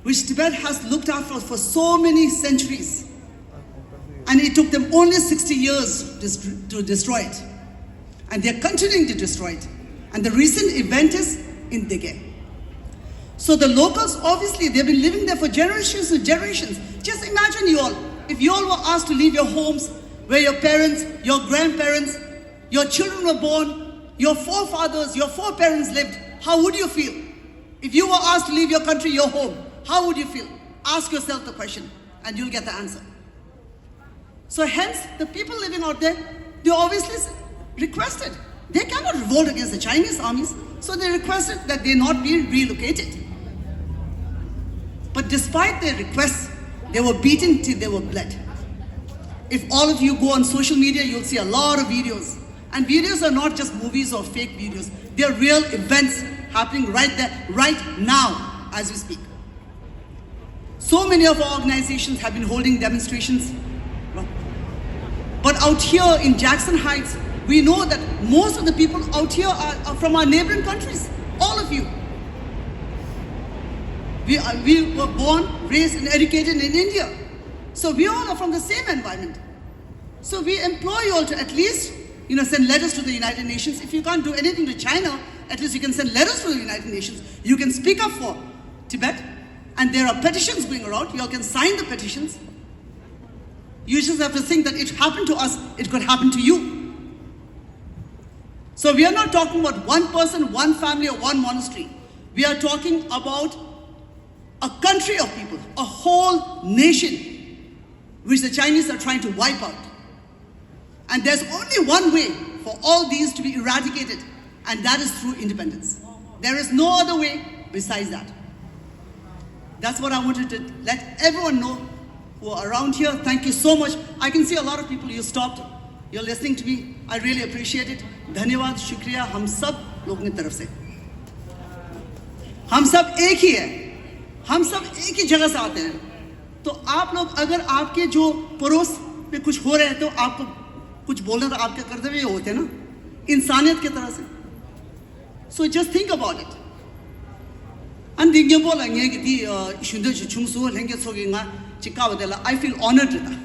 which Tibet has looked after for so many centuries. And it took them only sixty years to dest-, to destroy it. And they're continuing to destroy it. And the recent event is in Dege. So the locals, obviously, they've been living there for generations and generations. Just imagine you all, if you all were asked to leave your homes, where your parents, your grandparents, your children were born, your forefathers, your foreparents lived, how would you feel? If you were asked to leave your country, your home, how would you feel? Ask yourself the question, and you'll get the answer. So hence, the people living out there, they obviously s-, requested. They cannot revolt against the Chinese armies, so they requested that they not be relocated. But despite their requests, they were beaten till they were bled. If all of you go on social media, you'll see a lot of videos. And videos are not just movies or fake videos. They are real events happening right there, right now, as we speak. So many of our organizations have been holding demonstrations. But out here in Jackson Heights, we know that most of the people out here are, are from our neighboring countries. All of you. We, are, we were born, raised, and educated in India. So we all are from the same environment. So we implore you all to at least, you know, send letters to the United Nations. If you can't do anything to China, at least you can send letters to the United Nations. You can speak up for Tibet. And there are petitions going around. You all can sign the petitions. You just have to think that it happened to us, it could happen to you. So we are not talking about one person, one family, or one monastery. We are talking about a country of people, a whole nation, which the Chinese are trying to wipe out. And there's only one way for all these to be eradicated, and that is through independence. There is no other way besides that. That's what I wanted to let everyone know who are around here. Thank you so much. I can see a lot of people, you stopped. You're listening to me. I really appreciate it. धन्यवाद, शुक्रिया हम सब लोगों की तरफ से। हम सब एक ही है, हम सब एक ही जगह से आते हैं। तो आप लोग, अगर आपके जो पड़ोस में कुछ हो रहे हैं, तो आपको कुछ बोलना तो आपका कर्तव्य होता है ना, इंसानियत की तरह से। So just think about it. And འདི་སྙན་པོ་ལ་ངས་ཀྱི་འདི་ཞུ་འདོད་ཅིག་བྱུང་སོང་། ལྷན་རྒྱས་ཚོ་གིས་ང་ཅིག་བཀའ་བ་དེ་ལ་I feel honored རེད་ད།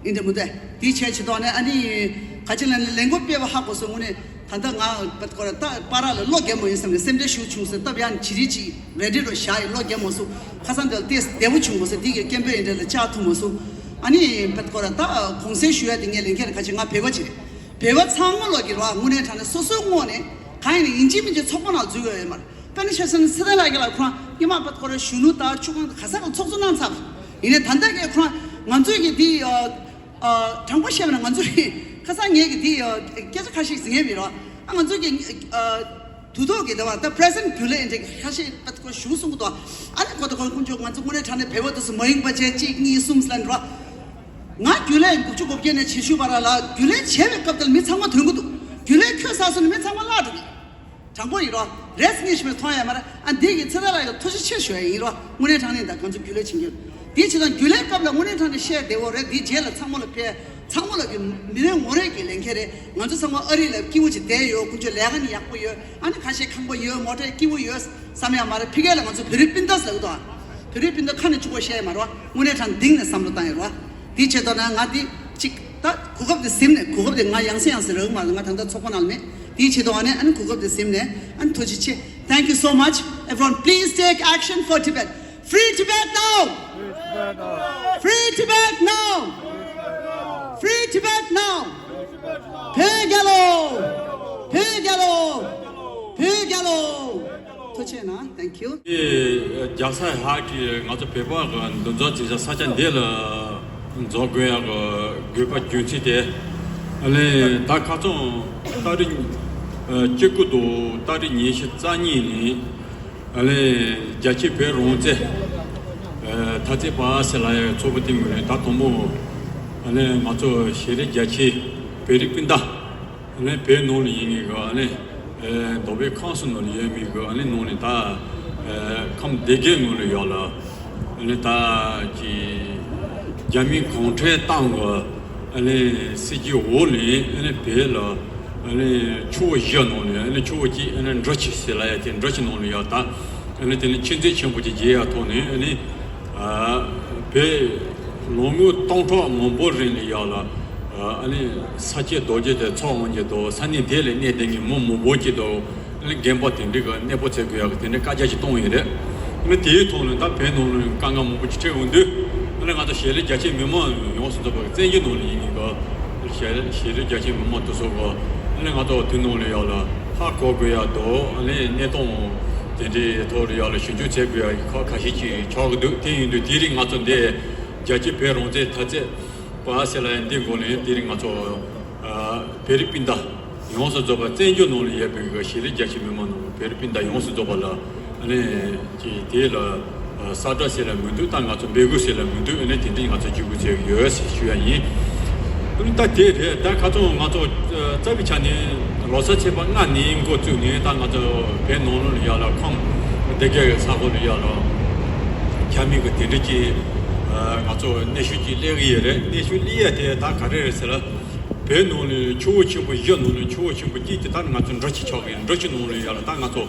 ཨིན་དེ་མོ་དེ་དེའི་ཆེད་ཅིག་ཐོག་ནས་ཨ་ནི་ག་ཅི་ལ་ནི་ལས་འགུལ་སྤེལ་བ་ཧ་གོ་སོང་། དངོས་གནས་ད་ལྟ་ང་བད་ཀོ་ར་ད་པ་ར་ལ་བློ་རྒྱ་མོ་ཡིན་བསམ་ནས་སེམས་ཁྲལ་ཞུ་བྱུང་ཟེར་སྟབས་ཡང་ཇི་རི་ཅིག་རེ་ཌི་རོ་བཞག་ཡི་བློ་རྒྱ་མོ་སོང་། ཁ་སང་དེ་ལ་ཏེས་བདེ་བོ་བྱུང་གོ་ཟེར་འདི་གི་སྐད་འབོད་ཡིན་འདྲ་ལ་ལྕགས་ཐུག་མ་སོང་། ཨ་ནི་བད་ཁོ་ར་ད་གོང་གསལ་ཞུ་ཡ་དེ་ངས་ལེན་མཁན་ཁ་ཅིག་ང་བོད་པ་ཅིག་རེད། བོད་པ་ཚང་མ་ལོག་གི་རོ་དངོས་གནས་དྲང་གནས་སོ་སོའི་ངོས་ནས་གང་ཡིན་ནས་ཡིན་གཅིག་མིན་གཅིག་ཚོགས་པ་ནང་འཛུལ་དགོས་ཡོད་མ་རེད། དཔེར་ན་ཆ་བཞག་ན་ཚེ་བརྟན་ལགས་ཀྱི་ལ་ཁོ་རང་སྔོན་མ་བད་ཁོ་ར་གཞོན་ནུ་དང་ཆུ་ཁང་དང་ག་ས་ག་ཚོགས་གཙོ་གནང་ཚར། ཡིན་ནའི་ད་ལྟ་གི་ཁོ་རང་ང་ཚོའི་གི་དེ་དྲང་པོ་བཤད་པ་ན་ང་ཚོའི་ཁ་སང་ངས་གི་དེ་སྐད་ཆ་ཁ་ཤས་ཟིན་ངེས་མི་རོ། ཨ་ང་ཚོའི་གི་དུས་ཐོག་གི་དེ་བ་ད་པི་རེ་སེན་ཊི་རྒྱུན་ལས་འདྲ་ཁ་ཤས་པད་ཁོ་གཞུང་གསུང་གི་འདུག་ཨ་ནི་ཁོ་ད་ཁོ་ཀུན་སྤྱོད་ང་ཚོ་དངོས་གནས་དྲང་གནས་བོད་པ་དེ་ཚོ་མ་ཡིན་པ་བྱས་གཅིག་གཉིས་གསུམ་ཟེར་ལ་འགྲོ། ང་རྒྱུན་ལས་དགུ་བཅུ་གོ་བརྒྱད་ནས་བྱེད་ཤུགས་བར་ལ་རྒྱུན་ལས་བྱས་པའི་སྐབས་དེར་མི་ཚང་མ་ཐོན་གི་འདུག་རྒྱུན་ལས་ཁྱོད་ཟ་སོང་ནས་མི་ཚང་མ་བརླག་འགྲོ་གི། དྲང་པོ་ཡིན་རོ། རེས་ངེས་ཤིག་མཐོང་ཡ་མ་རེད། ཨ་འདི་གི་ཚེ་ཐར་ལགས་ཀྱི་ཐུགས་རྗེ་ཆེ་ཞུ་ཡ་ཡིན་རོ། དངོས་གནས་དྲང་གནས་དང་ང་ཚོ་རྒྱུན་ལས་བྱེད་རྒྱུ། འདི་བྱེད་དང་རྒྱུན་ལས་སྐབས་ལ་དངོས་གནས་དྲང་གནས་བཤད་བདེ་བོ་རེད། འདི་རྗེས་ལ་ཚང་མ་ལ་ཕེ། ཚང་མ་ལ་གི་མི་རེ་ངོ་རེ་གི་ལས་འཁེལ་རེད། ང་ཚོ་ཚང་མ་ཨ་རི་ལ་སྐྱིད་པོ་ཅིག་བསྡད་ཡོད། ཀུན་སྤྱོད་ལས་ཀ་ནི་ཡག་པོ་ཡོད། ཨ་ནི་ཁ་ཤས་ཁང་པ་ཡོད། མོ་ཊ་སྐྱིད་པོ་ཡོད་བསམ་ཡ་མ་རེད། ཕི་གེ་ལ་ང་ཚོ་བོད་རིགས་སྤུན་ཟླ་ཟེར་གི་འདུག་བོད་རིགས་སྤུན་ཟླ་ཁ་ནས་གཅིག་པོ་བཤད་ཡ་མ་རེད་བ། དངོས་གནས་དྲང་གཏིང་ནས་བསམ་བློ་བཏང་ཡོད་རེད་བ། དེའི་ཆེད་དུ་ན་ང་དེ་གཅིག་ད་གོ་སྐབས་དེ་ཟིན་ནས། གོ་སྐབས་དེ་ང་ཡང་སེ་ཡང་སེ་རག་མ་རེད། ང་ད་ལྟ་ཚོགས་པ་ནང་ལ་མེད། དེའི་ཆེད་དུ་ཨ་ནི་ཨ་ནི་གོ་སྐབས་དེ་ཟིན་ནས་ཨ་ནི་ཐུགས་རྗེ་ཆེ། Thank you so much. Everyone, please take action for Tibet. Free Tibet now! Free Tibet now! Free Tibet now! བོད་རྒྱལ་ལོ། བོད་རྒྱལ་ལོ། བོད་རྒྱལ་ལོ། ཐུགས་རྗེ་གནང་། Thank you. རྒྱལ་ས་ཧཱག་གི་ང་ཚོ་བོད་པ་གི་འདུ་འཛོམས་བྱེད་ས་ས་ཆ་འདི་ལ་འཛོམས་དགོས་ཡག་གི་དགོས་པ་རྒྱུ་མཚན་དེ། ཨ་ནི་ད་ཁ་སང་ཏ་རིག་སྤྱི་སྐུ་དུ་ཏ་རིག་ཉི་ཤུ་རྩ་གཉིས་ནས། ཨ་ནི་རྒྱལ་སྤྱིའི་བོད་རང་བཙན་ཐ་ཚིག་པ་ཟེར་ལ་ཡ་ཚོགས་པ་དེ་ངོས་ནས་ད་དང་པོ་ཨ་ནི་ང་ཚོ་ཤེས་རིག་རྒྱ་ཆེའི་བོད་རིགས་སྤུན་ཟླ་ཨ་ནི་བོད་ནང་ལ་ཡིན་ངེས་གི་ཨ་ནི་རྡོ་སྦིས་ཁམས་གསུམ་ནང་ལ་ཡོད་མི་གི་ཨ་ནི་ནང་ནས་ད་ཁམས་སྡེ་དགེ་ནང་ལ་ཡོད་ལ། ཨ་ནི་ད་ཀྱི་རྒྱ་མིའི་གུང་ཁྲན་ཏང་གི་ཨ་ནི་སྲིད་ཇུས་འོག་ནས་ཨ་ནི་བོད་ལ་ཨ་ནི་ཆུ་བོ་བཞི་ནང་ནས་ཨ་ནི་ཆུ་བོ་གཅིག་ཨ་ནི་འབྲི་ཆུ་ཟེར་ལ་ཡ་དེ་འབྲི་ཆུ་ནང་ལ་ཡ་ད་ཨ་ནི་དེ་ནི་ཆོས་འཛིན་ཆེན་པོ་ཅིག་མཇལ་ཡ་ཐོག་ནས་ཨ་ནི་ཨ་བོད་ལོ་ངོ་སྟོང་ཕྲག་མང་པོ་རིང་ལ་ཡ་ལ་ཨ་ནི་ས་སྐྱའི་རྡོ་རྗེ་དེ་ཚོགས་འོང་གི་འདུག་ས་གནས་དེ་ལ་གནས་བསྡད་མཁན་མི་མང་པོ་ཅིག་འདུག་ཨ་ནི་རྒན་པ་དེ་འདྲ་གི་གནས་སྤོ་བྱེད་དགོས་ཡག་གི་དེ་འདྲ་བཀའ་རྒྱ་ཞིག་གཏོང་ཡོད་རེད། ཨ་ནི་དེའི་ཐོག་ནས་ད་བོད་ནང་ལ་དཀའ་ངལ་མང་པོ་ཅིག་འཕྲད་འོང་དུས་ཨ་ནི་ང་ཚོ་ཤེས་རིག་རྒྱ་ཆེའི་མི་མང་ཡོངས་སུ་རྫོགས་པ་བཙན་བྱོལ་ནང་ལ་ཡིན་གི་ཤེས་ཤེས་རིག་རྒྱ་ཆེའི་མི་མང་དེ་ཚོ་གི་ཨ་ནི་ང་ཚོ་དེ་ནང་ལ་ཡག་ལ་ཧ་གོ་དགོས་ཡག་འདུག་ཨ་ནི་གནས་སྟངས་དེ་འདྲའི་ཐོག་ལ་ཡག་ལ་ཞིབ་འཇུག་བྱེད་དགོས་ཡག་ཁག་ཁ་ཤས་ཅིག་ཆགས་ཀྱི་འདུག་དེ་ཡིན་དུས་དེ་རིང་ང་ཚོ་འདི་རྒྱལ་སྤྱིའི་བོད་རང་བཙན་ཐ་ཚིག་པ་ཟེར་ལ་ཡང་འདི་འགོ་ནས་དེ་རིང་ང་ཚོ་བོད་རིགས་སྤུན་ཟླ་ཡོངས་སུ་རྫོགས་པ་བཙན་བྱོལ་ནང་ལ་ཡོད་པའི་གི་ཤེས་རིག་རྒྱ་ཆེ་མི་མང་ནང་གི་བོད་རིགས་སྤུན་ཟླ་ཡོངས་སུ་རྫོགས་པ་ལ་ཨ་ནི་ཅིག་དེ་ལ་གསལ་བསྒྲགས་ཟེར་ལ་མི་འདུག་ད་ང་ཚོ་འབོད་སྐུལ་ཟེར་ལ་མི་འདུག་ཨ་ནི་དེ་འདྲ་ང་ཚོ་བརྒྱུད་སྐུལ་བྱེད་ཀྱི་ཡོད་ཟེར་ཞུ་ཡ་ཡིན། ཨ་ནི་ད་དེ་རེད། ད་ཁ་སང་ང་ཚོ་རྩ་བའི་ཆ་ནས་ལོ་གསར་ཚེས་པ་ལྔ་ནས་འགོ་བཙུགས་ནས་ད་ང་ཚོ་བོད་ནང་ལོགས་ལ་ཡག་ལ་ཁམས་སྡེ་དགེ་གི་ས་ཁུལ་ལ་ཡག་ལ་རྒྱ་མི་གི་དེ་འདྲ་ཅིག་ང་ཚོ་གནོན་ཤུགས་ཅིག་སླེབས་ཀྱི་ཡོད་རེད། གནོན་ཤུགས་སླེབས་ཡ་དེ་ད་ག་རེ་རེད་ཟེར་ལ། བོད་ནང་ནས་ཆུ་བོ་ཆེན་པོ་བཞི་ནང་ནས་ཆུ་བོ་ཆེན་པོ་གཅིག་དེ་ད་ང་ཚོ་འབྲི་ཆུ་ཆགས་ཀྱི་ཡིན། འབྲི་ཆུ་ནང་ལ་ཡག་ལ་ད་ང་ཚོ་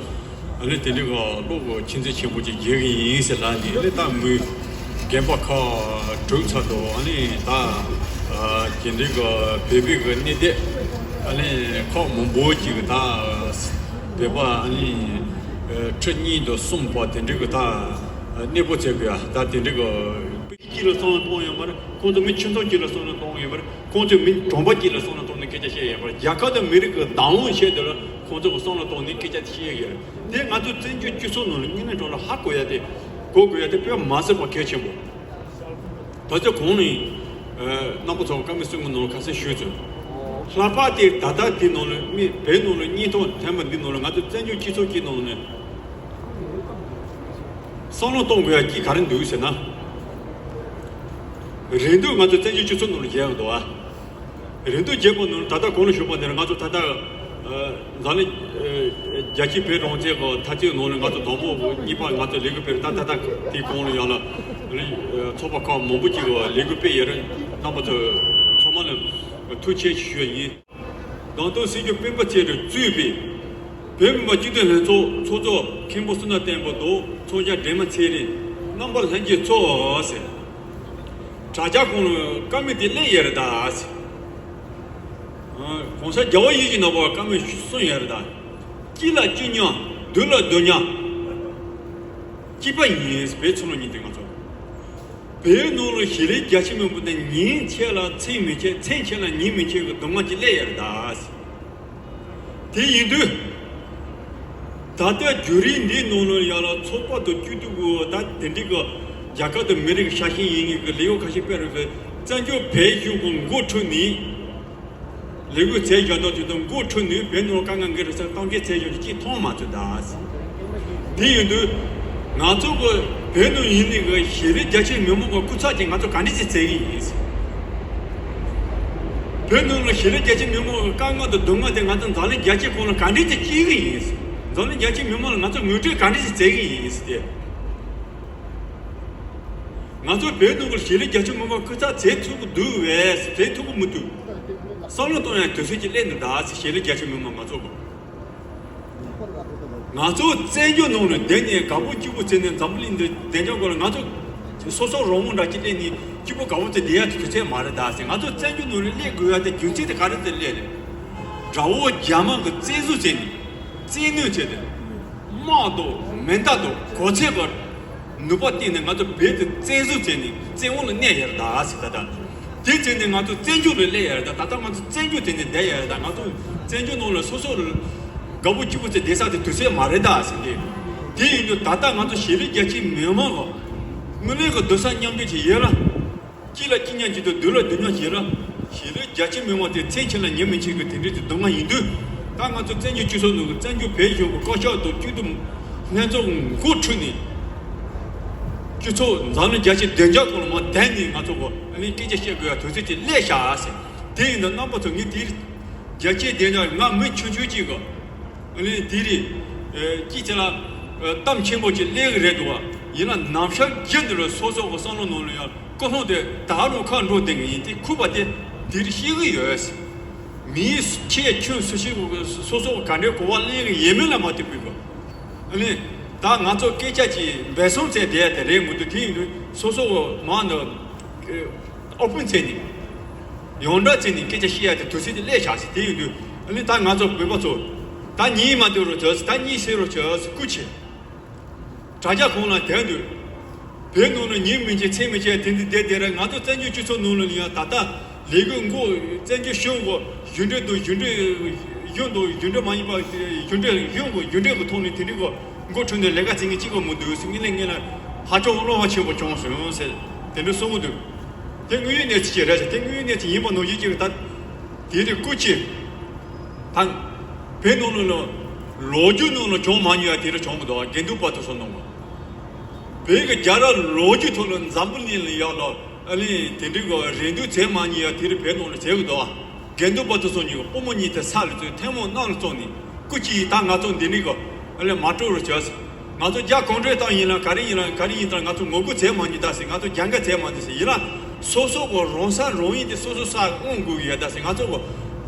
ཨ་ནི་དེ་འདྲའི་གི་གློག་གི་ཆུ་མཛོད་ཆེན་པོ་ཅིག་རྒྱག་གི་ཡིན་ཟེར་ལབ་ནས་ཨ་ནི་ད་མི་རྒན་པ་ཁག་དྲུག་ཚར་འདུག་ཨ་ནི་ད་དེ་འདྲའི་གི་བོད་པའི་གི་གནས་སྡོད་ཨ་ནི་ཁག་མང་པོ་ཅིག་གི་ད་བོད་པ་ཨ་ནི་ཁྲི་གཉིས་དང་གསུམ་བར་དེ་འདྲའི་གི་ད་གནས་སྤོ་བྱེད་དགོས་ཡ་ད་དེ་འདྲའི་གི་གཅིག་ལ་བསམ་བློ་གཏོང་ཡོད་མ་རེད། ཁོང་ཚོ་མི་ཁྱིམ་ཚང་གཅིག་ལ་བསམ་བློ་གཏོང་ཡོད་མ་རེད། ཁོང་ཚོས་མི་གྲོང་པ་གཅིག་ལ་བསམ་བློ་གཏོང་ནས་སྐད་ཆ་བཤད་ཡོད་པར། རྒྱལ་ཁབ་དང་མི་རིགས་ཀྱི་བདག་དབང་བྱས་དེ་ལ་ཁོང་ཚོ་གི་བསམ་བློ་གཏོང་ནས་སྐད་ཆ་བཤད་ཡོད། དེ་ང་ཚོ་བཙན་བྱོལ་སྤྱི་ཚོགས་ནང་ལ་དངོས་གནས་དྲང་ལ་ཧ་གོ་ཡ་དེ་གོ་དགོས་ཡ་དེ་དཔེ་མ་སྲིད་པ་གལ་ཆེན་པོ། ད་ཆ་གོང་ནས་རྣམ་པ་ཚོ་བཀའ་མོལ་གསུང་གི་ནང་ལ་ཁ་སང་ཞུས་ཚོད། ལྷག་པར་དེ་ད་ལྟ་འདི་ནང་ལ་མི་བོད་ནང་ལ་གཉིས་ཐོག་ཐེངས་མ་འདི་ནང་ལ་ང་ཚོ་བཙན་བྱོལ་སྤྱི་ཚོགས་ཀྱི་ནང་ལ་བསམ་བློ་གཏོང་དགོས་ཡ་གཅིག་ག་རེ་འདུག་ཟེར་ན། རེ་འདུན་ང་ཚོ་བཙན་བྱོལ་སྤྱི་ཚོགས་ནང་ལ་བརྒྱབ་ཡོད་འདུག་བ། རེ་འདུན་བརྒྱབ་པ་ནང་ལ་ད་ལྟ་གོང་ལ་ཞུས་པ་ནང་ལ་ང་ཚོ་ད་ལྟ་འཛམ་གླིང་རྒྱལ་སྤྱིའི་བོད་རང་བཙན་གྱི་ཐ་ཚིག་ནང་ལ་ང་ཚོ་དང་པོ་གཉིས་པ་ང་ཚོ་ལས་འགུལ་སྤེལ་ད་ད་ལྟ་དེའི་གོང་ལ་ཡང་ལ་ཚོགས་པ་ཁག་མང་པོ་ཅིག་གི་ལས་འགུལ་སྤེལ་ཡོད་རེད། རྣམ་པ་ཚོ་ཚང་མ་ལ་ཐུགས་རྗེ་ཆེ་ཞུ་ཡ་ཡིན། བདག་དང་སྲིད་སྐྱོང་སྤེན་པ་ཚེ་རིང་གཙོས་པའི་བོད་མི་མང་སྤྱི་འཐུས་ལྷན་ཚོགས་ཚོགས་གཙོ་མཁན་པོ་བསོད་ནམས་བསྟན་པ་དང་ཚོགས་བཅར་སྒྲོལ་མ་ཚེ་རིང་རྣམ་པ་ལྷན་རྒྱས་ཚོ་ཟེར། དྲ་རྒྱ་ཁོང་ལ་བཀའ་མོལ་དེ་སླེབས་ཡོད་རེད་ད་ཟེར། གོང་ས་རྒྱལ་བ་ཡིད་བཞིན་ནོར་བུ་བཀའ་མོལ་གསུངས་ཡོད་རེད་ད། སྐྱིད་ལ་སྐྱིད་མཉམ་སྡུག་ལ་སྡུག་མཉམ། སྐྱིད་པ་ཡིན་བོད་ཚུར་ལོག་ཉིན་དེ་ང་ཚོ། བོད་ནང་ལ་ཞི་ལུའི་རྒྱ་ཆེ་མི་མང་པོ་དེ་ཉིན་ཆད་ལ་མཚན་མི་ཆད། མཚན་ཆད་ལ་ཉིན་མི་ཆད་ཀྱི་སྡུག་བསྔལ་ཅིག་སླེབས་ཡོད་རེད་ད། དེ་ཡིན་དུས། ད་ལྟ་བརྒྱུད་རིམ་འདིའི་ནང་ལ་ཡང་ལ་ཚོགས་པ་དང་སྐྱིད་སྡུག་གི་ད་དེ་འདྲའི་གི་རྒྱ་གར་དང་མི་རིགས་ཤ་ཞེན་ཡིན་མཁན་གྱི་ལས་འགུལ་ཁ་ཤས་སྤེལ་རེད་པས། བཙན་བྱོལ་བོད་གཞུང་གི་འགོ་ཁྲིད་ནས་ལས་འགུལ་བྱས་བཞག་དང་དེ་དང་འགོ་ཁྲིད་ནས་བོད་ནང་དཀའ་ངལ་འགའ་རེ་སེལ་གཏོང་གི་བྱས་བཞག་ཅིག་མཐོང་མ་ཐུབ་ད། དེ་ཡིན་དུས། ང་ཚོ་གི་བོད་ནང་ཡིན་ནི་གི་ཞི་ལུའི་རྒྱ་ཆེ་མི་མང་གི་སྐུ་ཚབ་ཅིག་ང་ཚོ་ག་འདྲ་ཅིག་བྱེད་གི་ཡིན། བོད་ནང་ལ་ཞི་ལུའི་རྒྱ་ཆེ་མི་མང་གི་དཀའ་ངལ་དང་སྡུག་བསྔལ་དེ་ང་ཚོ་འཛམ་གླིང་རྒྱལ་སྤྱིའི་ཁོངས་ལ་ག་འདྲ་ཅིག་སྐྱེལ་གི་ཡིན། འཛམ་གླིང་རྒྱལ་སྤྱིའི་མི་མང་ལ་ང་ཚོ་ངོ་སྤྲོད་ག་འདྲ་ཞིག་བྱེད་ཀྱི་ཡིན་ཟེར་ཏེ། ང་ཚོ་བོད་ནང་གི་ཞི་ལུའི་རྒྱ་ཆེ་མི་མང་སྐུ་ཚབ་བྱེད་ཐུབ་ཀྱི་འདུག་བས། བྱེད་ཐུབ་ཀྱི་མི་འདུག་བསམ་བློ་གཏོང་ཡ་དུས་ཚོད་ཅིག་སླེབས་འདུག་ད་ཟེར། ཞི་ལུའི་རྒྱ་ཆེ་མི་མང་ང་ཚོ་གི། ང་ཚོ་བཙན་བྱོལ་ནང་ལ་བསྡད་ནས་རྒད་པོ་སྐྱིད་པོ་བྱས་ནས་འཛམ་བུ་གླིང་འདི་བདེ་འཇགས་སྐོར་ལ་ང་ཚོ་སོ་སོ་རང་དབང་འདྲ་ཅིག་སླེབས་ནས་སྐྱིད་པོ་དགའ་པོ་དེ་བསྡད་ཡ་དེ་དུས་ཚོད་མ་རེད་ད་ཟེར། ང་ཚོ་བཙན་བྱོལ་ནང་ལ་སླེབས་དགོས་ཡ་དེ་རྒྱུ་མཚན་དེ་ག་རེ་དེ་སླེབས་རེད། དགྲ་བོ་རྒྱ་དམར་གྱི་བཙན་བཟུང་བྱས་ནས་བཙན་གནོན་བྱས་ཏེ། དམག་དང་མེ་མདའ་དང་གོ་ཚད་ཀྱི་ནུས་པ་བཏོན་ནས་ང་ཚོ་བོད་དེ་བཙན་བཟུང་བྱས་ནས་བཙན་དབང་ལ་གནས་ཡོད་རེད་ད་ཟེར། ད་ལྟ་དེ་བྱས་ནས་ང་ཚོ་བཙན་བྱོལ་ལ་སླེབས་ཡོད་རེད་ད། ད་ལྟ་ང་ཚོ་བཙན་བྱོལ་དེ་ནས་བསྡད་ཡོད་རེད་ད། ང་ཚོ་བཙན་བྱོལ་ནང་ལ་སོ་སོ་རུ་དགའ་པོ་སྐྱིད་པོ་བྱས་བསྡད་ས་དེ་དུས་ཚོད་མ་རེད་ད་ཟེར་ཏེ། དེ་ཡིན་དུས་ད་ལྟ་ང་ཚོ་ཞི་ལུའི་རྒྱ་ཆེའི་མི་མང་གི་དངོས་གནས་ཀྱི་སྡུག་བསྔལ་མཉམ་སྐྱེད་ཅིག་ཡོད་ལ། སྐྱིད་ལ་སྐྱིད་མཉམ་བྱེད་དང་སྡུག་ལ་སྡུག་མཉམ་བྱེད་ལ། ཞི་ལུའི་རྒྱ་ཆེ་མི་མང་དེ་མཚན་ཆད་ལ་ཉིན་མི་ཆད་ཀྱི་དེ་འདྲའི་དེ་སྡུག་བསྔལ་ཡིན་དུས། ད་ང་ཚོ་བཙན་བྱོལ་སྤྱི་ཚོགས་ནང་གི་བཙན་བྱོལ་བོད་གཞུང་གི་བཀའ་ཤག་དང་སྐྱིད་སྡུག་ལྷན་ཚོགས་འགོ་ཁྲིད་ནས། སྤྱི་ཚོགས་འཛམ་གླིང་རྒྱལ་སྤྱིའི་བདེ་འཇགས་སྐོར་ལ་མར་བསྡད་ནས་ང་ཚོ་གི་ཨ་ནི་སྐད་ཆ་བཤད་དགོས་ཡ་དུས་ཚོད་དེ་སླེབས་ཤག་ཟེར། དེ་ཡིན་དུས་རྣམ་པ་ཚོ་ངས་དེ་རྒྱལ་སྤྱིའི་བདེ་འཇགས་ང་མི་ཆུང་ཆུང་གཅིག་གི་ཨ་ནི་དེ་རེད། ཨ་ཅིག་ཅིག་ལ་ཨ་གཏམ་ཆེན་པོ་ཅིག་སླེབས་གི་རེད་འདུག་བ། ཡིན་ན་ནམ་ཞག་རྒྱུན་དུ་ལ་སོ་སོ་གི་བསམ་བློ་ནང་ལ་ཡང་ཀུན་སློང་དེ་ད་རུང་ཁ་འགྲོ་བསྡད་གི་ཡིན། དེ་ཁུག་པ་དེ་དེ་རེད་ཤེས་གི་ཡོད། མིའི་ཁྱེད་ཁྱོད་སུ་ཞིག་སོ་སོ་གི་ག་འདྲའི་གོ་བ་སླེབས་གི་ཡིན་མིན་ལ་མ་ལྟོས་པའི་གི་ཨ་ནི་ད་ང་ཚོ་སྐད་ཆ་ཅིག་འབད་བརྩོན་བྱས་བསྡད་ཡ་དེ་རེད་མི་འདུག་དེ་ཡིན་དུས་སོ་སོ་གི་མང་དུ་ཨོ་ཕན་བྱས་ནས། ཡོངས་གྲགས་བྱས་ནས་སྐད་ཆ་བཤད་ཡ་དེ་དུས་ཚོད་དེ་སླེབས་ཤག་ཟེར། དེ་ཡིན་དུས་ཨ་ནི་ད་ང་ཚོ་བོད་པ་ཚོ་ད་གཉིད་མ་སྡོད་རོགས་བྱོས་ཟེར། ད་གཉིད་སད་རོགས་བྱོས་ཟེར། སྐུ་མཁྱེན། དྲ་རྒྱ་ཁོངས་ལ་བསྡད་འདུག་བོད་ནང་ལ་ཉིན་མི་ཆད་མཚན་མི་ཆད་དེ་འདི་བསྡད་བསྡད་རེད། ང་ཚོ་བཙན་བྱོལ་སྤྱི་ཚོགས་ནང་ལ་ཡང་ད་ལྟ་ལས་འགུལ་འགོ་བཙན་བྱོལ་གཞུང་གི་གཞུང་འབྲེལ་དང་གཞུང་འབྲེལ་གཞུང་དང་གཞུང་འབྲེལ་མ་ཡིན་པ་གཞུང་འབྲེལ་གཞུང་གི་གཞུང་འབྲེལ་གྱི་ཐོག་ནས་དེ་འདྲའི་གི་འགོ་ཁྲིད་ནས་ལས་ཀ་བྱེད་མཁན་གཅིག་པོ་མི་འདུག་ཟེར། ངས་ལས་ངས་ལ་ཧ་ཅང་བློ་ཁ་ཆེན་པོ་བྱུང་སོང་ཟེར། དེ་འདྲ་གསུང་གི་འདུག་དེ་དངོས་ཡོད་གནས་ཚུལ་ཅིག་རེད་ཟེར། དེ་དངོས་ཡོད་གནས་ཚུལ་ཡིན་པ་ནང་བཞིན་ཅིག་ད་དེ་རེད། སྐུ་མཁྱེན། ད་བོད་ནང་ལ་ལོ་རྒྱུས་ནང་ལ་བྱུང་མ་མྱོང་ཡ་དེ་རེད་བྱུང་གི་འདུག་དགེ་འདུན་པ་དེ་ཚོ་ནང་ལ་བོད་ཀྱི་རྒྱལ་རབས་ལོ་རྒྱུས་ཐོག་ལ་འཛམ་བུ་གླིང་ལ་ཡག་ལ་ཨ་ལས་དེ་འདྲའི་གི་རེ་འདུན་བྱས་མ་མྱོང་ཡ་དེ་རེད་བོད་ནང་ལ་བྱས་གི་འདུག་དགེ་འདུན་པ་དེ་ཚོ་གཉིས་ཀྱི་པུས་མོ་གཉིས་དེ་ས་ལ་བཙུགས། ཐལ་མོ་གནམ་ལ་བཙུགས་ནས་སྐུ་མཁྱེན། ད་ང་ཚོ་འདི་ནས་གི་ཨ་ལས་མ་སྤྲོ་རུ་བྱས། ང་ཚོ་རྒྱ་གུང་ཁྲན་ཏང་ཡིན་ན་ག་རེ་ཡིན་ན་ག་རེ་ཡིན་ད་ང་ཚོ་ངོ་རྒོལ་བྱས་མ་མྱོང་ད་ཟེར། ང་ཚོ་རྒྱ་འགལ་བྱས་མ་མྱོང་ཟེར། ཡིན་ན་སོ་སོ་གི་རང་ས་རང་ཡུལ་དེ་སོ་སོ་ས་དབང་དགོས་ཡ་ད་ཟེར། ང་ཚོ་གི་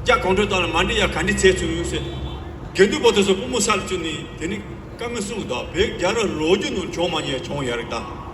རྒྱ་གུང་ཁྲན་ཏང་ལ་མ་འགྲིག་ཡ་ག་འདྲ་བྱས་ཚུལ་ཡོད་ཟེར། དགེ་འདུན་པ་དེ་ཚོ་པུས་མོ་ས་ལ་བཙུགས་ནས་དེ་ནས་བཀའ་མོལ་གསུང་གི་འདུག་བོད་རྒྱལ་རབས་ལོ་རྒྱུས་ནང་བྱུང་མ་མྱོང་ཡ་བྱུང་ཡ་རེད་ད།